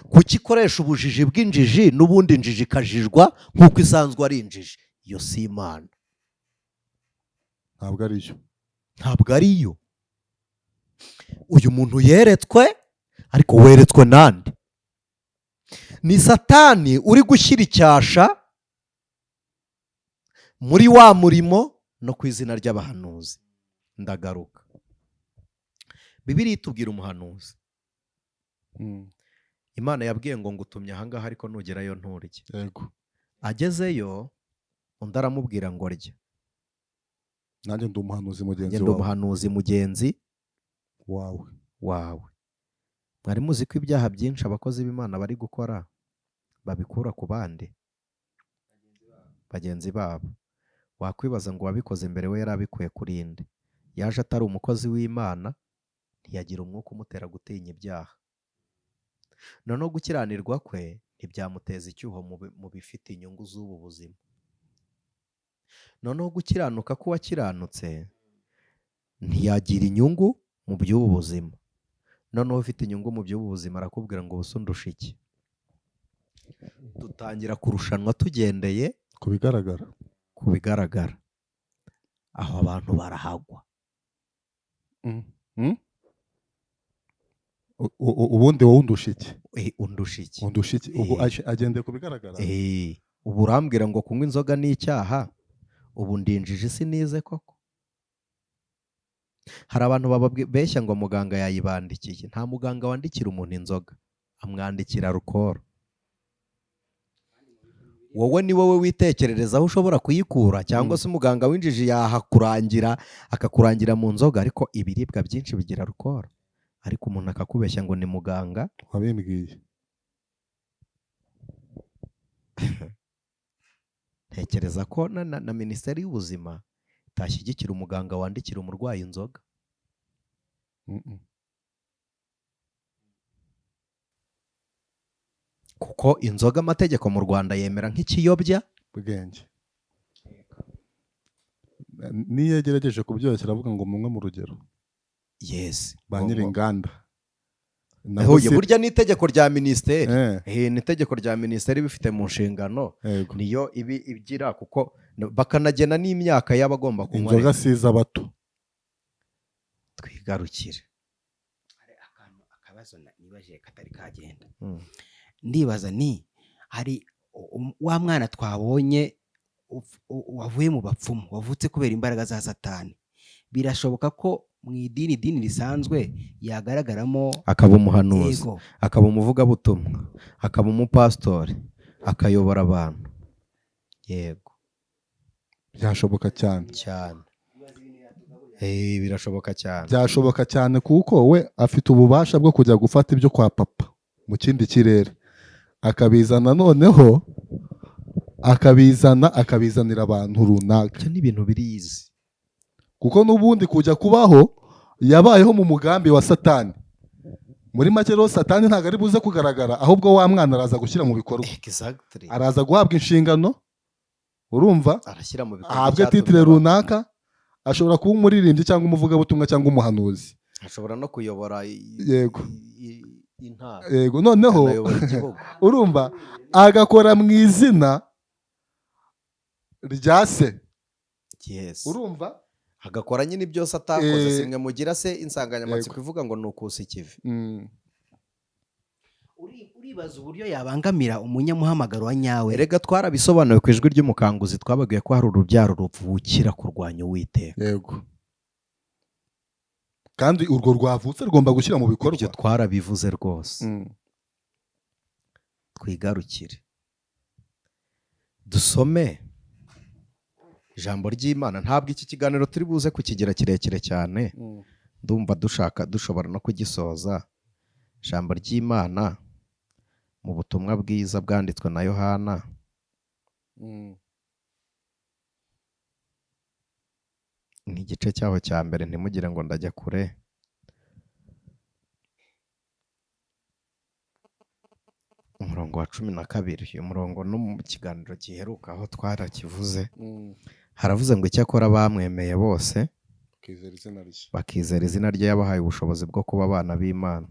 S3: Kuki ikoresha ubujiji bw'injiji n'ubundi injiji ikajijwa nk'uko isanzwe ari injiji? Iyo si Imana,
S2: ntabwo ariyo,
S3: ntabwo ariyo. Uyu muntu yeretswe, ariko weretswe nande? Ni Satani uri gushyira icyasha muri wa murimo no ku izina ry'abahanuzi. Ndagaruka. Bibiliya itubwira umuhanuzi. Imana yabwiye ngo ngutumye ahangaha ariko nugerayo nturye.
S2: Yego.
S3: Agezeyo undi aramubwira ngo rya.
S2: Nanjye ndi umuhanuzi mugenzi
S3: wawe. Ndi umuhanuzi mugenzi
S2: wawe.
S3: Mwari muzi ko ibyaha byinshi abakozi b'Imana bari gukora babikura ku bandi bagenzi babo. Wakwibaza ngo wabikoze mbere we yarabikuye kuri nde? Yaje atari umukozi w'Imana, ntiyagira umwuka umutera gutinya ibyaha. Noneho gukiranirwa kwe ntibyamuteza icyuho mu bifite inyungu z'ubu buzima. Noneho gukiranuka k'uwakiranutse ntiyagira inyungu mu by'ubu buzima. Noneho ufite inyungu mu by'ubu buzima arakubwira ngo ubuse undusha iki? Dutangira kurushanwa tugendeye
S2: ku bigaragara,
S3: ku bigaragara. Aho abantu barahagwa.
S2: Ubundi wowe undusha iki?
S3: Undusha iki?
S2: Undusha iki? Ubu agendeye ku bigaragara.
S3: Ubu urambwira ngo kunywa inzoga ni icyaha, ubu ndinjije isi nize koko? Hari abantu babeshya ngo muganga yayibandikiye. Nta muganga wandikira umuntu inzoga, amwandikira alukoro. Wowe ni wowe witekerereza aho ushobora kuyikura, cyangwa se umuganga w'injiji yahakurangira akakurangira mu nzoga, ariko ibiribwa byinshi bigira alukoro. Ariko umuntu akakubeshya ngo ni muganga
S2: wabimbwiye.
S3: Ntekereza ko na Minisiteri y'Ubuzima itashyigikira umuganga wandikira umurwayi inzoga. Kuko inzoga amategeko mu Rwanda yemera nk'ikiyobya
S2: bwenge. Niyo yagerageje kubyoroshya aravuga ngo munywe mu rugero.
S3: Yes.
S2: Ba nyir'inganda.
S3: Burya ni itegeko rya minisiteri. Ni itegeko rya minisiteri bifite mu nshingano, niyo ibi igira, kuko bakanagena n'imyaka y'abagomba kunywa
S2: inzoga siza bato.
S3: Twigarukire.
S4: Hari akantu akabazo nibaje katari kagenda. Ndibaza ni hari Wa mwana twabonye wavuye mu bapfumu, wavutse kubera imbaraga za Satani, birashoboka ko mu idini, idini risanzwe, yagaragaramo
S3: Akaba umuhanuzi, akaba umuvugabutumwa, akaba umupasitori, akayobora abantu, yego.
S2: Byashoboka cyane.
S3: Cyane. Birashoboka cyane.
S2: Byashoboka cyane, kuko we afite ububasha bwo kujya gufata ibyo kwa papa mu kindi kirere, akabizana, noneho akabizana, akabizanira abantu runaka.
S3: Ibyo ni ibintu birizi.
S2: Kuko n'ubundi kujya kubaho yabayeho mu mugambi wa Satani. Muri make rero, Satani ntabwo ari buze kugaragara, ahubwo wa mwana araza gushyira mu bikorwa, araza guhabwa inshingano, urumva,
S3: arashyira mu bikorwa
S2: ahabwe
S3: icyatumye
S2: titre
S3: aba.
S2: runaka. Ashobora kuba umuririmbyi cyangwa umuvugabutumwa cyangwa umuhanuzi.
S3: Ashobora no kuyobora intara,
S2: Yego, noneho
S3: akanayobora igihugu.
S2: Urumva, agakora mu izina rya se. Urumva.
S3: Agakora nyine byose atakoze. Simwe mugira se insanganyamatsiko ivuga ngo ni ukusa ikivi?
S4: Uribaza uburyo yabangamira umunyamuhamagaro wa nyawe.
S3: Erega twarabisobanuwe ku Ijwi ry'Umukanguzi, twababwiye ko hari urubyaro ruvukira kurwanya Uwiteka.
S2: Yego, kandi urwo rwavutse rugomba gushyira mu bikorwa.
S3: Ibyo twarabivuze rwose. Twigarukire dusome ijambo ry'Imana. Ntabwo iki kiganiro turi buze kukigira kirekire cyane. Ndumva dushaka dushobora no kugisoza. Ijambo ry'Imana mu butumwa bwiza bwanditswe na Yohana, ni igice cyaho cya mbere, ntimugire ngo ndajya kure. Umurongo wa 12. Uyu murongo no mu kiganiro giheruka aho twarakivuze. Haravuze ngo: "Icyakora bamwemeye bose,
S2: Bakizera izina rye,
S3: bakizera izina rye, yabahaye ubushobozi bwo kuba abana b'Imana."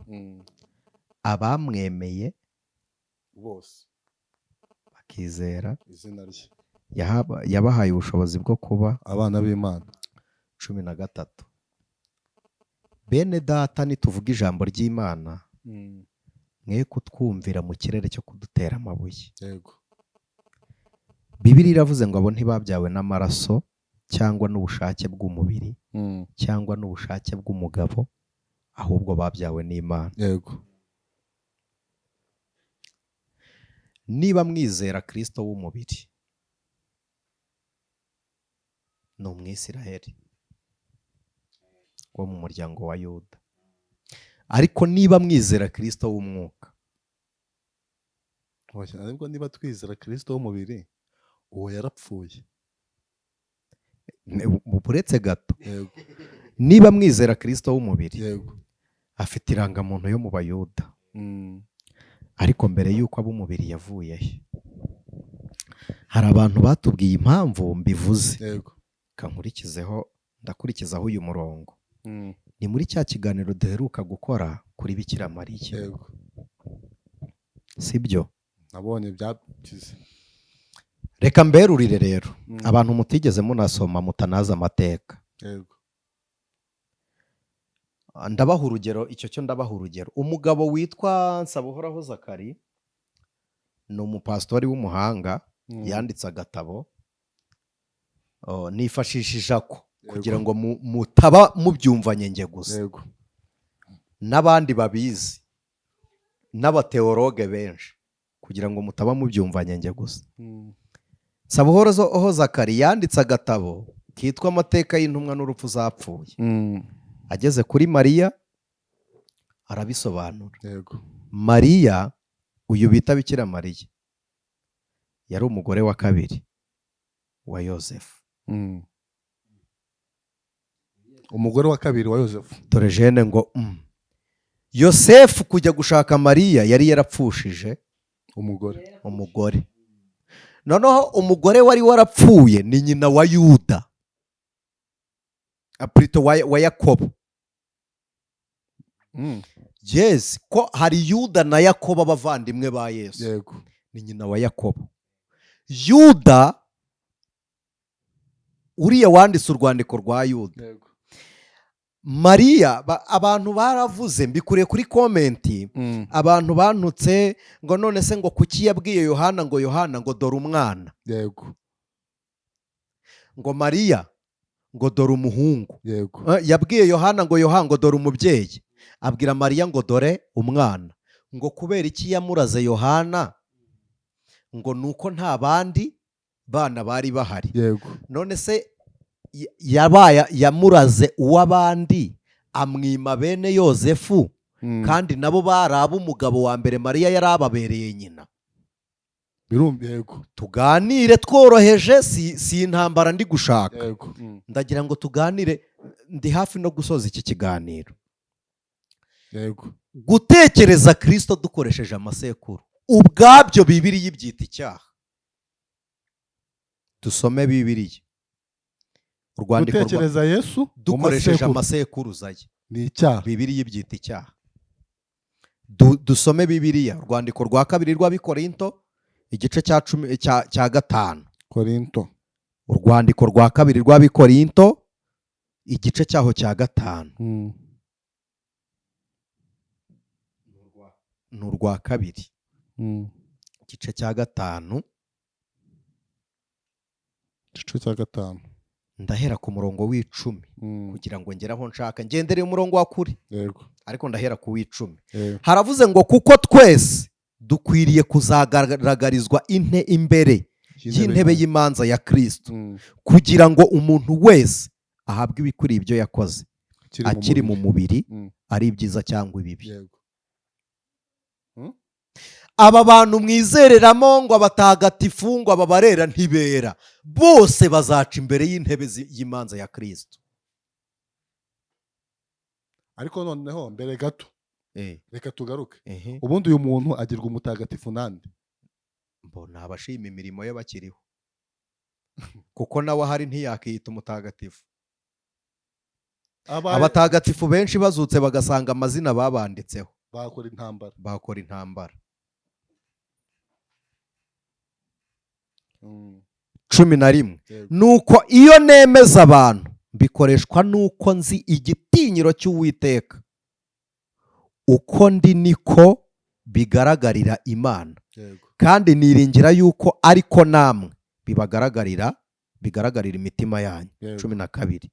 S3: Abamwemeye
S2: bose,
S3: bakizera
S2: izina rye,
S3: yabahaye ubushobozi bwo kuba
S2: abana b'Imana.
S3: 13. "Bene Data, nituvuga ijambo ry'Imana, mwe kutwumvira mu kirere cyo kudutera amabuye." Bibiliya iravuze ngo abo ntibabyawe n'amaraso cyangwa n'ubushake bw'umubiri cyangwa n'ubushake bw'umugabo, ahubwo babyawe n'Imana. Niba mwizera Kristo w'umubiri, ni Umwisiraheli wo mu muryango wa Yuda. Ariko niba mwizera Kristo w'umwuka,
S2: Oya, ariko niba twizera Kristo w'umubiri, uwo yarapfuye.
S3: Uretse gato. Niba mwizera Kristo w'umubiri, afite irangamuntu yo mu Bayuda. Ariko mbere y'uko aba umubiri yavuye he? Hari abantu batubwiye impamvu mbivuze. Reka nkurikizeho, ndakurikizaho uyu murongo. Ni muri cya kiganiro duheruka gukora kuri Bikira Mariya. Sibyo?
S2: Nabonye byakize.
S3: Reka mberurire rero, abantu mutigeze munasoma, mutanazi amateka. Ndabaha urugero, icyo cyo ndabaha urugero. Umugabo witwa Nsabuhoraho Zakari ni umupasitori w'umuhanga, yanditse agatabo. Oh, nifashishije ako kugira ngo mutaba mubyumvanye njye gusa, n'abandi babizi n'abateologe benshi, kugira ngo mutaba mubyumvanye njye gusa. Nsabuhoraho Zakari yanditse agatabo kitwa Amateka y'Intumwa n'Urupfu Zapfuye. Ageze kuri Mariya arabisobanura. Mariya uyu bita Bikira Mariya yari umugore wa kabiri wa Yosefu.
S2: Umugore wa kabiri wa Yosefu.
S3: Dore jene ngo Yosefu kujya gushaka Mariya yari yarapfushije
S2: umugore.
S3: Umugore. Noneho umugore wari warapfuye ni nyina wa Yuda, plutôt wa Yakobo. Yes, ko hari Yuda na Yakobo, abavandimwe ba Yesu. Ni nyina wa Yakobo. Yuda uriya wanditse urwandiko rwa Yuda.
S1: Mariya, abantu baravuze, mbikuriye kuri comment, abantu bantutse ngo none se ngo kuki yabwiye Yohana ngo Yohana ngo dore umwana,
S2: yego,
S1: ngo Mariya ngo dore umuhungu,
S2: yego,
S1: yabwiye Yohana ngo Yohana ngo dore umubyeyi, abwira Mariya ngo dore umwana. Ngo kubera iki yamuraze Yohana? Ngo nuko nta bandi bana bari bahari.
S2: Yego.
S1: None se yabaye yamuraze uw'abandi amwima bene Yozefu, kandi nabo bari ab'umugabo wa mbere, Mariya yari ababereye nyina.
S2: Yego.
S1: Tuganire tworoheje, si intambara ndi gushaka.
S2: Yego.
S1: Ndagira ngo tuganire, ndi hafi no gusoza iki kiganiro.
S2: Yego.
S1: Gutekereza Kristo dukoresheje amasekuru ubwabyo Bibiliya ibyita icyaha. Dusome Bibiliya. Urwandiko
S2: gutekereza Yesu
S1: dukoresheje amasekuruza ye
S2: ni icyaha.
S1: Bibiliya ibyita icyaha. Dusome Bibiliya, urwandiko rwa kabiri rw'Abikorinto igice cya 10 cya 5.
S2: Korinto.
S1: Urwandiko rwa kabiri rw'Abikorinto igice cyaho cya 5. Ni urwa kabiri. Igice cya 5.
S2: Igice cya 5.
S1: Ndahera ku murongo w'10 kugira ngo ngere aho nshaka, ngendereye umurongo wa kuri.
S2: Yego.
S1: Ariko ndahera ku w'10. Haravuze ngo kuko twese dukwiriye kuzagaragarizwa imbere y'intebe y'imanza ya Kristo, kugira ngo umuntu wese ahabwe ibikwiriye ibyo yakoze akiri mu mubiri, ari ibyiza cyangwa ibibi.
S2: Yego.
S1: Aba bantu mwizereramo ngo abatagatifu ngo ababarera ntibera, bose bazaca imbere y'intebe y'imanza ya Kristo.
S2: Ariko noneho mbere gato reka tugaruke. Ubundi uyu muntu agirwa umutagatifu nande?
S1: Mbona abashima imirimo ye bakiriho, kuko nawe ahari ntiyakiyita umutagatifu. Abatagatifu benshi bazutse bagasanga amazina babanditseho
S2: bakora intambara,
S1: bakora intambara. 11. Nuko iyo nemeza abantu bikoreshwa nuko nzi igitinyiro cy'Uwiteka, uko ndi niko bigaragarira Imana, kandi niringira yuko ariko namwe bibagaragarira, bigaragarira imitima yanyu. 12.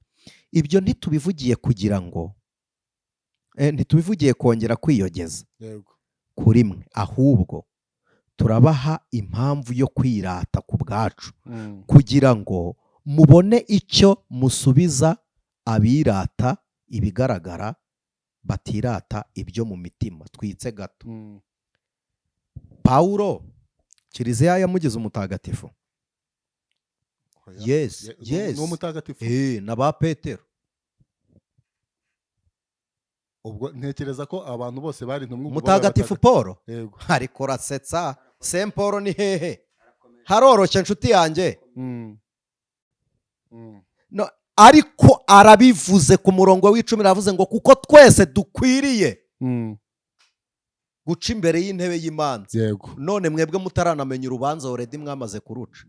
S1: Ibyo ntitubivugiye kugira ngo ntitubivugiye kongera kwiyogeza kuri mwe, ahubwo turabaha impamvu yo kwirata ku bwacu, kugira ngo mubone icyo musubiza abirata ibigaragara batirata ibyo mu mitima. Twitse gato. Paulo Kiliziya yamugize umutagatifu. Yes, yes.
S2: Ni umutagatifu.
S1: Na ba Petero.
S2: Ubwo ntekereza ko abantu bose bari intumwa.
S1: Mutagatifu Paul.
S2: Yego.
S1: Ariko rasetsa. Saint Paul ni hehe? Haroroshye nshuti yanjye. No, ariko arabivuze ku murongo w'10, aravuze ngo kuko twese dukwiriye guca imbere y'intebe y'imanza.
S2: Yego.
S1: None mwebwe mutaranamenya urubanza already mwamaze kuruca.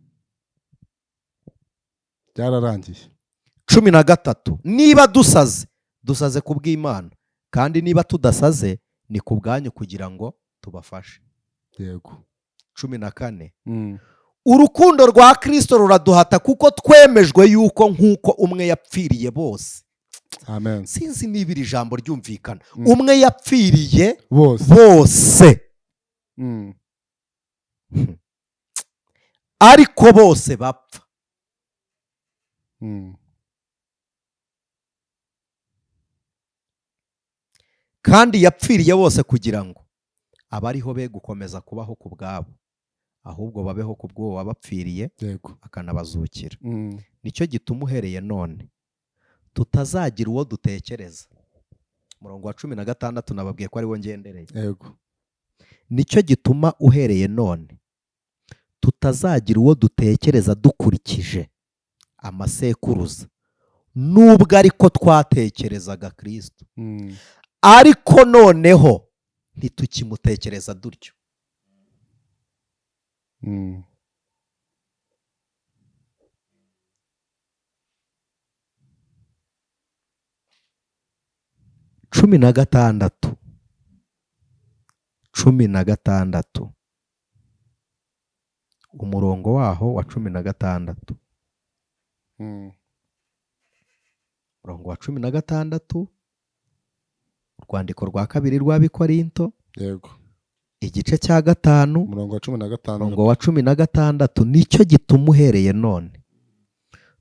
S2: Byararangiye.
S1: 13. Niba dusaze, dusaze ku bw'Imana, kandi niba tudasaze ni ku bwanyu kugira ngo tubafashe.
S2: Yego.
S1: 14. Urukundo rwa Kristo ruraduhata kuko twemejwe yuko nkuko umwe yapfiriye bose.
S2: Amen.
S1: Sinzi niba iri jambo ryumvikana. Umwe yapfiriye
S2: bose.
S1: Ariko bose bapfa. Kandi yapfiriye bose kugira ngo abariho be gukomeza kubaho ku bwabo, ahubwo babeho ku bw'uwo wabapfiriye akanabazukira. Nicyo gituma uhereye none tutazagira uwo dutekereza. Umurongo wa 16 nababwiye ko ariwo ngendereye.
S2: Yego.
S1: Nicyo gituma uhereye none tutazagira uwo dutekereza dukurikije amasekuruza, nubwo ariko twatekerezaga Kristo, ariko noneho ntitukimutekereza dutyo.
S3: 16, 16, umurongo waho wa 16. Umurongo wa 16, urwandiko rwa kabiri rw'Abikorinto.
S2: Yego.
S3: Igice cya 5,
S2: umurongo wa 15.
S3: Umurongo wa 16, nicyo gituma uhereye none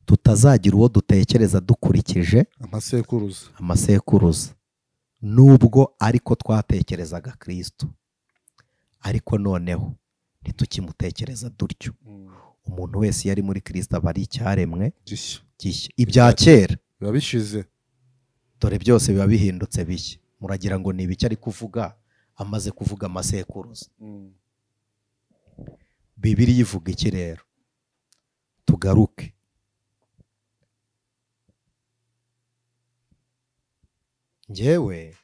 S3: tutazagira uwo dutekereza dukurikije amasekuruza, nubwo ariko twatekerezaga Kristo, ariko noneho ntitukimutekereza dutyo. Umuntu wese yari muri Kristo aba ari icyaremwe
S2: gishya.
S3: Ibya kera
S2: biba bishize,
S3: dore byose biba bihindutse bishya. Muragira ngo ni ibiki ari kuvuga amaze kuvuga amasekuruza? Bibiliya ivuga iki rero? Tugaruke. Njyewe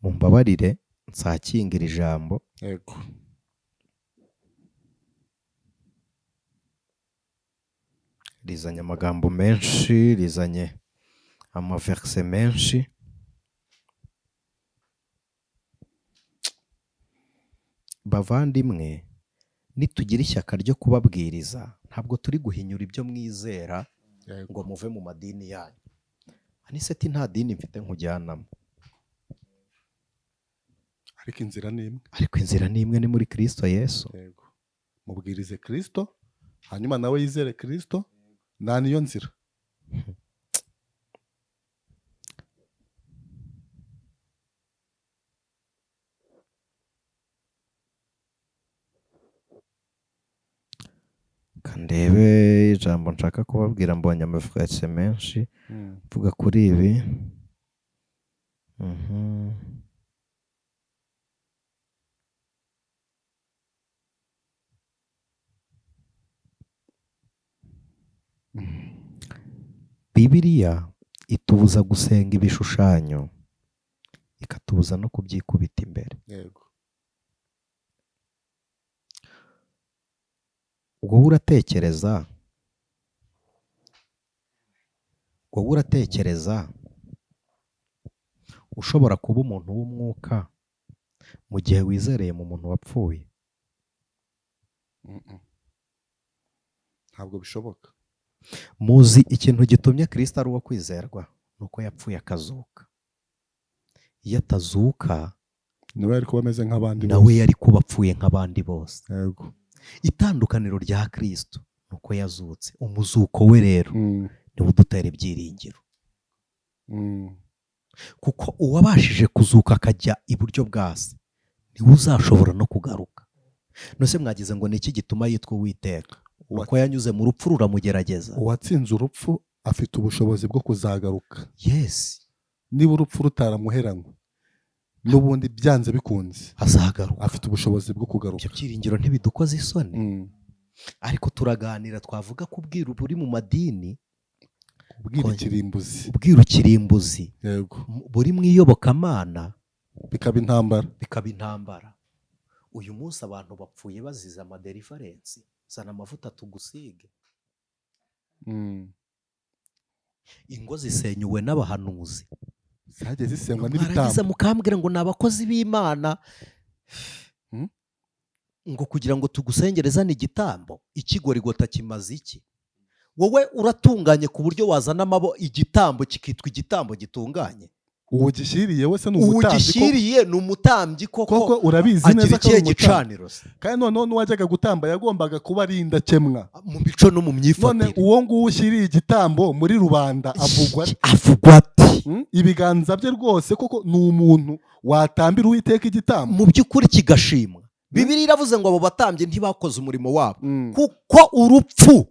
S3: mumbabarire nsakingira ijambo.
S2: Yego.
S3: Rizanye amagambo menshi, rizanye amaverse menshi. Bavandimwe, nitugira ishyaka ryo kubabwiriza, ntabwo turi guhinyura ibyo mwizera ngo muve mu madini yanyu. Aniseti nta dini mfite nkujyanamo,
S2: ariko inzira ni imwe.
S3: Ariko inzira ni imwe, ni muri Kristo Yesu.
S2: Yego. Mubwirize Kristo, hanyuma nawe yizere Kristo, nta niyo nzira.
S3: Kandebe ijambo nshaka kubabwira, mbonye amaverse menshi mvuga kuri ibi. Bibiliya itubuza gusenga ibishushanyo, ikatubuza no kubyikubita imbere.
S2: Yego.
S3: Wowe uratekereza ushobora kuba umuntu w'umwuka mu gihe wizereye mu muntu wapfuye?
S2: Ntabwo bishoboka.
S3: Muzi ikintu gitumye Kristo ari uwo kwizerwa, nuko yapfuye akazuka. Iyo atazuka
S2: nawe yari kuba ameze nk'abandi bose.
S3: Nawe yari kuba apfuye nk'abandi bose.
S2: Yego.
S3: Itandukaniro rya Kristo nuko yazutse. Umuzuko we rero niwo udutera ibyiringiro. Kuko uwabashije kuzuka akajya iburyo bwa se niwe uzashobora no kugaruka. Nose mwagize ngo ni iki gituma yitwa Uwiteka? Uko yanyuze mu rupfu ruramugerageza.
S2: Uwatsinze urupfu afite ubushobozi bwo kuzagaruka.
S3: Yes.
S2: Niba urupfu rutaramuheranywe n'ubundi byanze bikunze
S3: azagaruka.
S2: Afite ubushobozi bwo kugaruka.
S3: Ibyo byiringiro ntibidukoze isoni. Ariko turaganira, twavuga kubwira buri mu madini,
S2: ubwira
S3: ikirimbuzi,
S2: yego,
S3: buri mu iyobokamana,
S2: bikaba intambara.
S3: Bikaba intambara. Uyu munsi abantu bapfuye bazize amaderivarensi. Zana amavuta tugusige. Ingo zisenyuwe n'abahanuzi,
S2: zagiye zisengwa n'ibitambo.
S3: Mwaragize mukambwira ngo ni abakozi b'Imana, ngo kugira ngo tugusengerezane igitambo, ikigorigota kimaze iki? Wowe uratunganye ku buryo wazana amabo igitambo kikitwa igitambo gitunganye.
S2: Uwo gishyiriye wese ni umutambyi.
S1: Uwo ni umutambyi
S2: koko urabizi neza ko ari
S1: igicaniro.
S2: Kandi noneho n'uwajyaga gutamba yagombaga kuba ari indakemwa
S1: mu mico no mu myifatire.
S2: None uwo nguwo ushyiriye igitambo muri rubanda avugwa
S1: ati
S2: ibiganza bye rwose koko ni umuntu watambira Uwiteka igitambo
S1: mu by'ukuri kigashimwa. Bibiliya iravuze ngo abo batambyi ntibakoze umurimo wabo kuko urupfu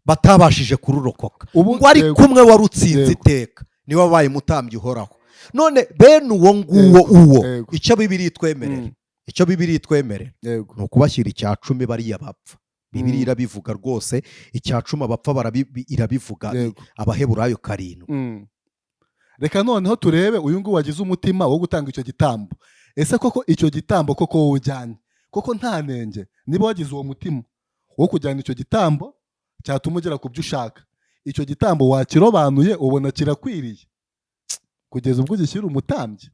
S1: batabashije kururokoka, ngo ari kumwe warutsinze iteka, niwe wabaye umutambyi uhoraho. None bene uwo nguwo uwo icyo Bibiliya itwemerera, icyo Bibiliya itwemerera ni ukubashyira icya cumi bariya bapfa. Bibiliya irabivuga rwose, icya cumi abapfa irabivuga, Abaheburayo 7.
S2: Reka noneho turebe uyu nguyu wagize umutima wo gutanga icyo gitambo. Ese koko icyo gitambo koko wowe ujyanye koko nta nenge? Niba wagize uwo mutima Wo kujyana icyo gitambo cyatuma ugera ku byo ushaka. Icyo gitambo wakirobanuye ubona kirakwiriye kugeza ubwo ugishyira umutambyi.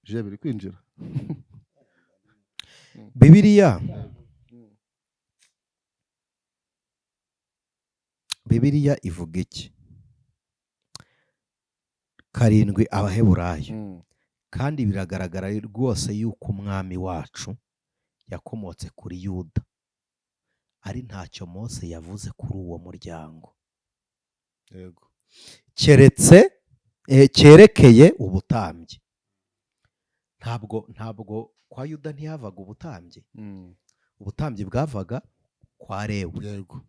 S2: Je biri kwinjira.
S3: Bibiliya ivuga iki? 7 Abaheburayo. Kandi biragaragara rwose yuko umwami wacu yakomotse kuri Yuda, ari ntacyo Mose yavuze kuri uwo muryango.
S2: Yego.
S3: Keretse cyerekeye ubutambyi. Ntabwo kwa Yuda ntihavaga ubutambyi. Ubutambyi bwavaga kwa Lewi.
S2: Yego.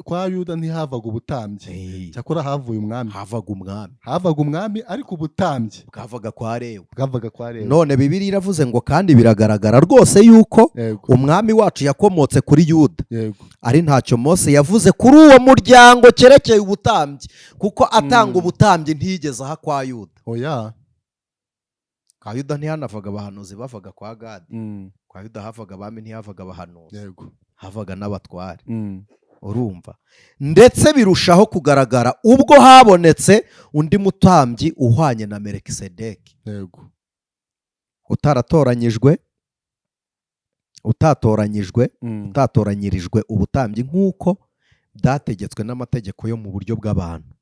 S2: Kwa Yuda ntihavaga ubutambyi. Cyakora havuye umwami. Havaga umwami ariko ubutambyi
S3: bwavaga kwa Lewi.
S2: Bwavaga kwa Lewi.
S3: None Bibiliya iravuze ngo kandi biragaragara rwose yuko umwami wacu yakomotse kuri Yuda.
S2: Yego.
S3: Ari ntacyo Mose yavuze kuri uwo muryango cyerekeye ubutambyi, kuko atanga ubutambyi ntiyigeze aha kwa Yuda.
S2: Oya.
S3: Kwa Yuda ntihanavaga abahanuzi, bavaga kwa Gadi. Kwa Yuda havaga abami, ntihavaga abahanuzi.
S2: Yego.
S3: Havaga n'abatware. Urumva? Ndetse birushaho kugaragara ubwo habonetse undi mutambyi uhwanye na Melikisedeki.
S2: Yego.
S3: Utatoranyirijwe ubutambyi nk'uko byategetswe n'amategeko yo mu buryo bw'abantu.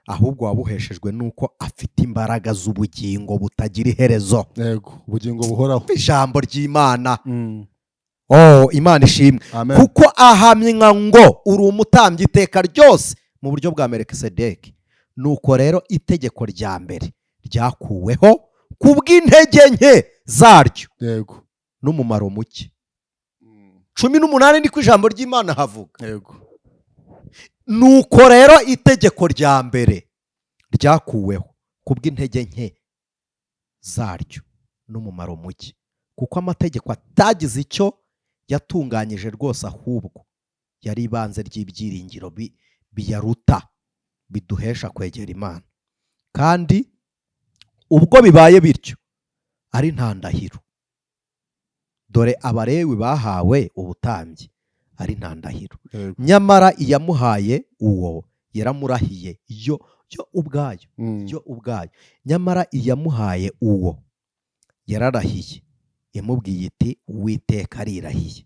S3: Ahubwo wabuheshejwe nuko afite imbaraga z'ubugingo butagira iherezo.
S2: Yego, ubugingo buhoraho.
S3: Ijambo ry'Imana. Oh, Imana ishimwe. Kuko ahamya ngo uri umutambyi iteka ryose mu buryo bwa Melikisedeki. Nuko rero itegeko rya mbere ryakuweho kubw'intege nke zaryo.
S2: Yego.
S3: N'umumaro muke. 18 niko ijambo ry'Imana havuga.
S2: Yego.
S3: Nuko rero itegeko rya mbere ryakuweho kubw'intege nke zaryo n'umumaro muke, kuko amategeko atagize icyo yatunganyije rwose, ahubwo yari ibanze ry'ibyiringiro biyaruta biduhesha kwegera Imana. Kandi ubwo bibaye bityo ari nta ndahiro, dore Abalewi bahawe ubutambyi ari nta ndahiro, nyamara iyamuhaye uwo yaramurahiye yo ubwayo, yo ubwayo. Nyamara iyamuhaye uwo yararahiye, yamubwiye iti Uwiteka arirahiye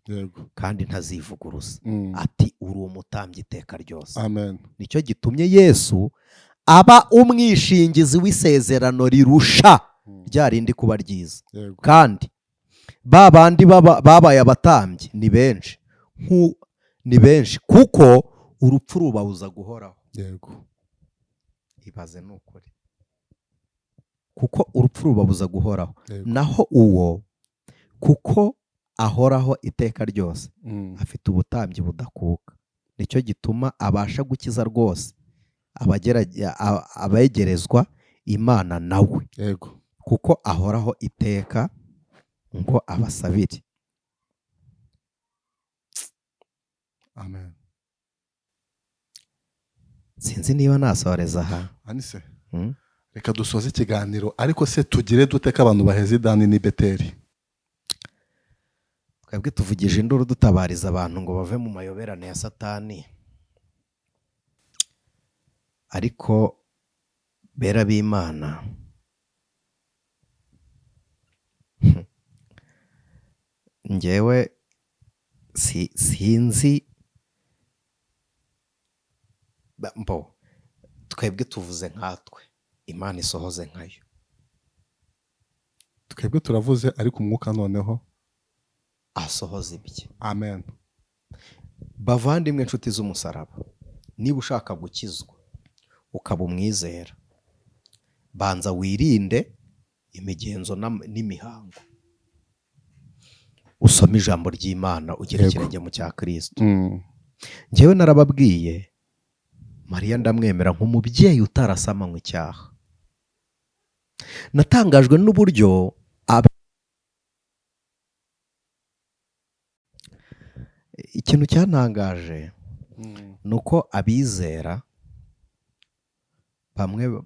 S3: kandi ntazivuguruza, ati uri umutambyi iteka ryose.
S2: Amen.
S3: Nicyo gitumye Yesu aba umwishingizi w'isezerano rirusha rya rindi kuba ryiza. Kandi ba bandi babaye abatambyi ni benshi, ni benshi kuko urupfu rubabuza guhoraho.
S2: Yego.
S3: Ibaze nukuri. Kuko urupfu rubabuza guhoraho. Naho uwo kuko ahoraho iteka ryose afite ubutambyi budakuka. Nicyo gituma abasha gukiza rwose abegerezwa Imana nawe.
S2: Yego.
S3: Kuko ahoraho iteka ngo abasabire.
S2: Amen.
S3: Sinzi niba nasoreza aha.
S2: Anise. Reka dusoze ikiganiro, ariko se tugire dute ko abantu baheze Idani ni Beteli?
S3: Twebwe tuvugije induru dutabariza abantu ngo bave mu mayoberane ya Satani. Ariko bera b'Imana, njyewe sinzi mbo twebwe tuvuze nkatwe, Imana isohoze nkayo.
S2: Twebwe turavuze ariko umwuka noneho
S3: asohoza ibye.
S2: Amen.
S3: Bavandimwe inshuti z'umusaraba, niba ushaka gukizwa ukaba umwizera, banza wirinde imigenzo n'imihango, usome ijambo ry'Imana ugere ikirenge mu cya Kristo. Njyewe narababwiye, Mariya ndamwemera nk'umubyeyi utarasamanywe icyaha. Natangajwe n'uburyo ikintu cyantangaje nuko abizera bamwe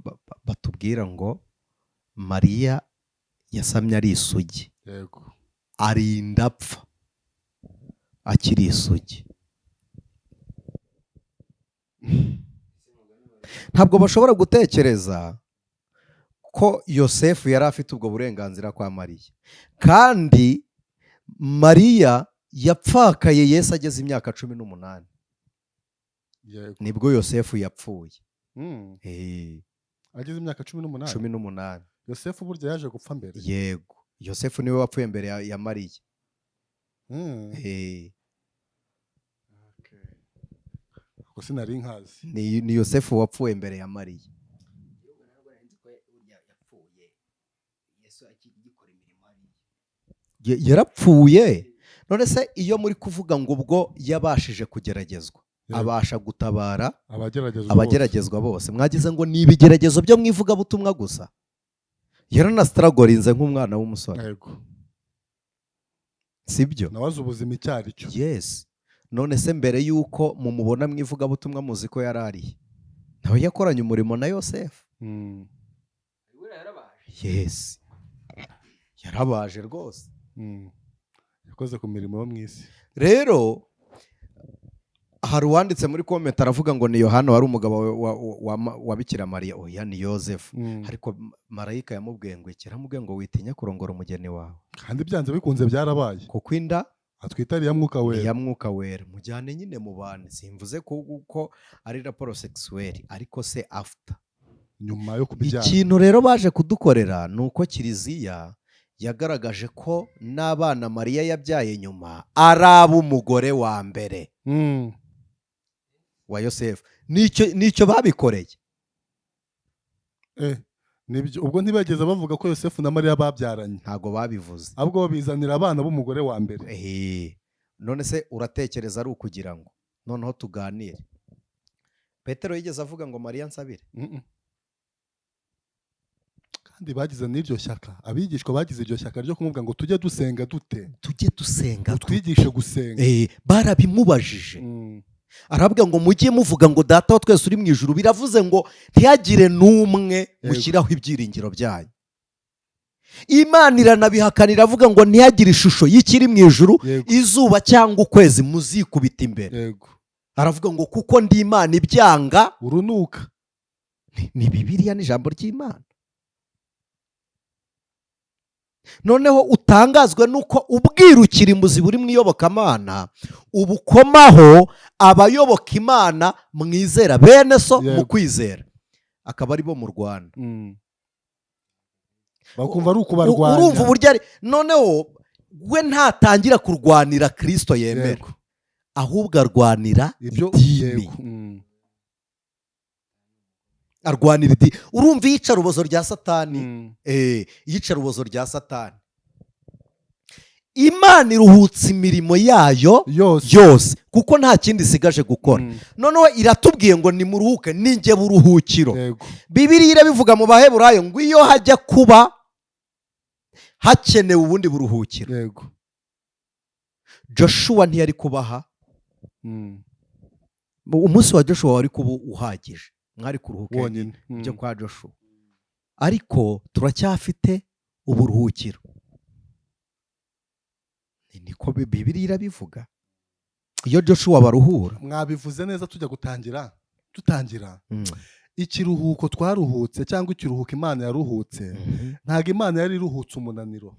S3: batubwira ngo
S1: Mariya yasamye ari isugi, arinda apfa akiri isugi. Ntabwo bashobora gutekereza ko Yosefu yari afite ubwo burenganzira kwa Mariya, kandi Mariya yapfakaye Yesu ageze imyaka 18. Nibwo Yosefu yapfuye.
S2: Ageze imyaka 18?
S1: 18.
S2: Yosefu burya yaje gupfa mbere?
S1: Yego, Yosefu niwe wapfuye mbere ya Mariya.
S2: Ubwo sinari nkazi.
S1: Ni Yosefu wapfuye mbere ya Mariya.
S4: Yapfuye Yesu akigikora imirimo hariya.
S1: Yarapfuye. None se iyo muri kuvuga ngo ubwo yabashije kugeragezwa, abasha gutabara
S2: abageragezwa
S1: abageragezwa bose, mwagize ngo ni ibigeragezo byo mu ivugabutumwa gusa? Yaranasitaragorinze nk'umwana w'umusore. Sibyo?
S2: Nawe azi ubuzima icyo ari cyo.
S1: Yes. None se mbere y'uko mumubona mu ivugabutumwa muzi ko yari ariye, nawe yakoranye umurimo na Yosefu? Yes, yarabaje rwose.
S2: Yakoze ku mirimo yo mu isi.
S1: Rero hari uwanditse muri comment aravuga ngo ni Yohana wari umugabo wa Bikira Mariya. Oya, ni Yosefu. Ariko marayika yamubwiye ngo iki? Yaramubwiye ngo witinya kurongora umugeni wawe,
S2: kandi byanze bikunze byarabaye,
S1: kuko inda
S2: atwite ari iya Mwuka Wera.
S1: Ya Mwuka Wera. Mujyane nyine mu bantu. Simvuze ko ari rapport sexuelle, ariko se after
S2: nyuma yo kubyara.
S1: Ikintu rero baje kudukorera ni uko Kiliziya yagaragaje ko n'abana Mariya yabyaye nyuma ari ab'umugore wa mbere wa Yosefu. Nicyo babikoreye.
S2: Nibyo, ubwo ntibageze bavuga ko Yosefu na Mariya babyaranye.
S1: Ntabwo babivuze.
S2: Ahubwo bizanira abana b'umugore wa mbere.
S1: None se uratekereza ari ukugira ngo noneho tuganire, Petero yigeze avuga ngo Mariya nsabire?
S2: Kandi bagize n'iryo shyaka, abigishwa bagize iryo shyaka ryo kumubwira ngo tujye dusenga dute?
S1: Tujye dusenga.
S2: Utwigishe gusenga.
S1: Barabimubajije. Aravuga ngo mujye muvuga ngo Data wa twese uri mu ijuru. Biravuze ngo ntihagire n'umwe mushyiraho ibyiringiro byanyu. Imana iranabihakanira, iravuga ngo ntihagire ishusho y'ikiri mu ijuru, izuba cyangwa ukwezi, muzikubita imbere. Aravuga ngo kuko ndi Imana ibyanga
S2: urunuka.
S1: Ni Bibiliya, ni ijambo ry'Imana. Noneho utangazwe nuko ubwirukira imbuzi buri mu iyobokamana ubukomaho abayoboka Imana mwizera bene so mu kwizera, akaba ari bo mu Rwanda.
S2: Bakumva ari ukubarwanya.
S1: Urumva uburyo ari? Noneho we ntatangira kurwanira Kirisito yemera, ahubwo arwanira
S2: ibyo
S1: idini. Arwanira idini. Urumva iyicarubozo rya Satani? Iyicarubozo rya Satani. Imana iruhutse imirimo yayo
S2: yose
S1: yose, kuko nta kindi isigaje gukora. Noneho iratubwiye ngo nimuruhuke, ninjye buruhukiro. Bibiliya irabivuga mu Baheburayo ngo iyo hajya kuba hakenewe ubundi buruhukiro, Joshua ntiyari kubaha. Umunsi wa Joshua wari kuba uhagije, mwari kuruhuka
S2: wonyine
S1: byo kwa Joshua, ariko turacyafite uburuhukiro. Niko Bibiliya irabivuga, iyo Joshua baruhura.
S2: Mwabivuze neza tujya gutangira, dutangira ikiruhuko twaruhutse cyangwa ikiruhuko Imana yaruhutse, ntabwo Imana yari iruhutse umunaniro,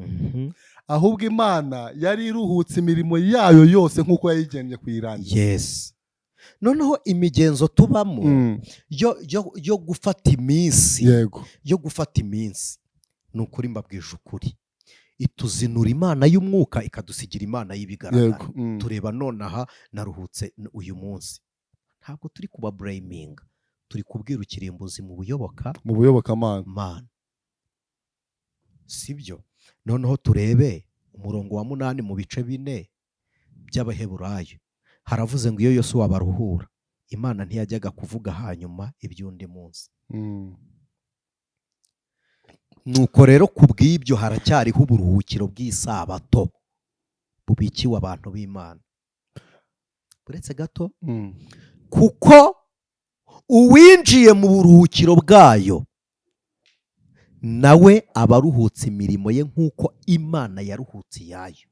S2: ahubwo Imana yari iruhutse imirimo yayo yose nk'uko yayigennye kuyirangiza.
S1: Yes. Noneho imigenzo tubamo yo gufata iminsi, yo gufata iminsi, ni ukuri mbabwije ukuri, ituzinura Imana y'umwuka, ikadusigira Imana y'ibigaragara. Tureba nonaha naruhutse uyu munsi. Ntabwo turi kuba bureyiminga, turi kubwira ikirimbuzi mu buyoboka
S2: mu buyobokamana.
S1: Mana, sibyo? Noneho turebe umurongo wa 8 mu bice 4 by'Abaheburayo. Haravuze ngo iyo Yosuwa baruhura, Imana ntiyajyaga kuvuga hanyuma iby'undi munsi. Nuko rero ku bw'ibyo haracyariho uburuhukiro bw'isabato bubikiwe abantu b'Imana. Uretse gato, kuko uwinjiye mu buruhukiro bwayo Nawe aba aruhutse imirimo ye nk'uko Imana yaruhutse iyayo.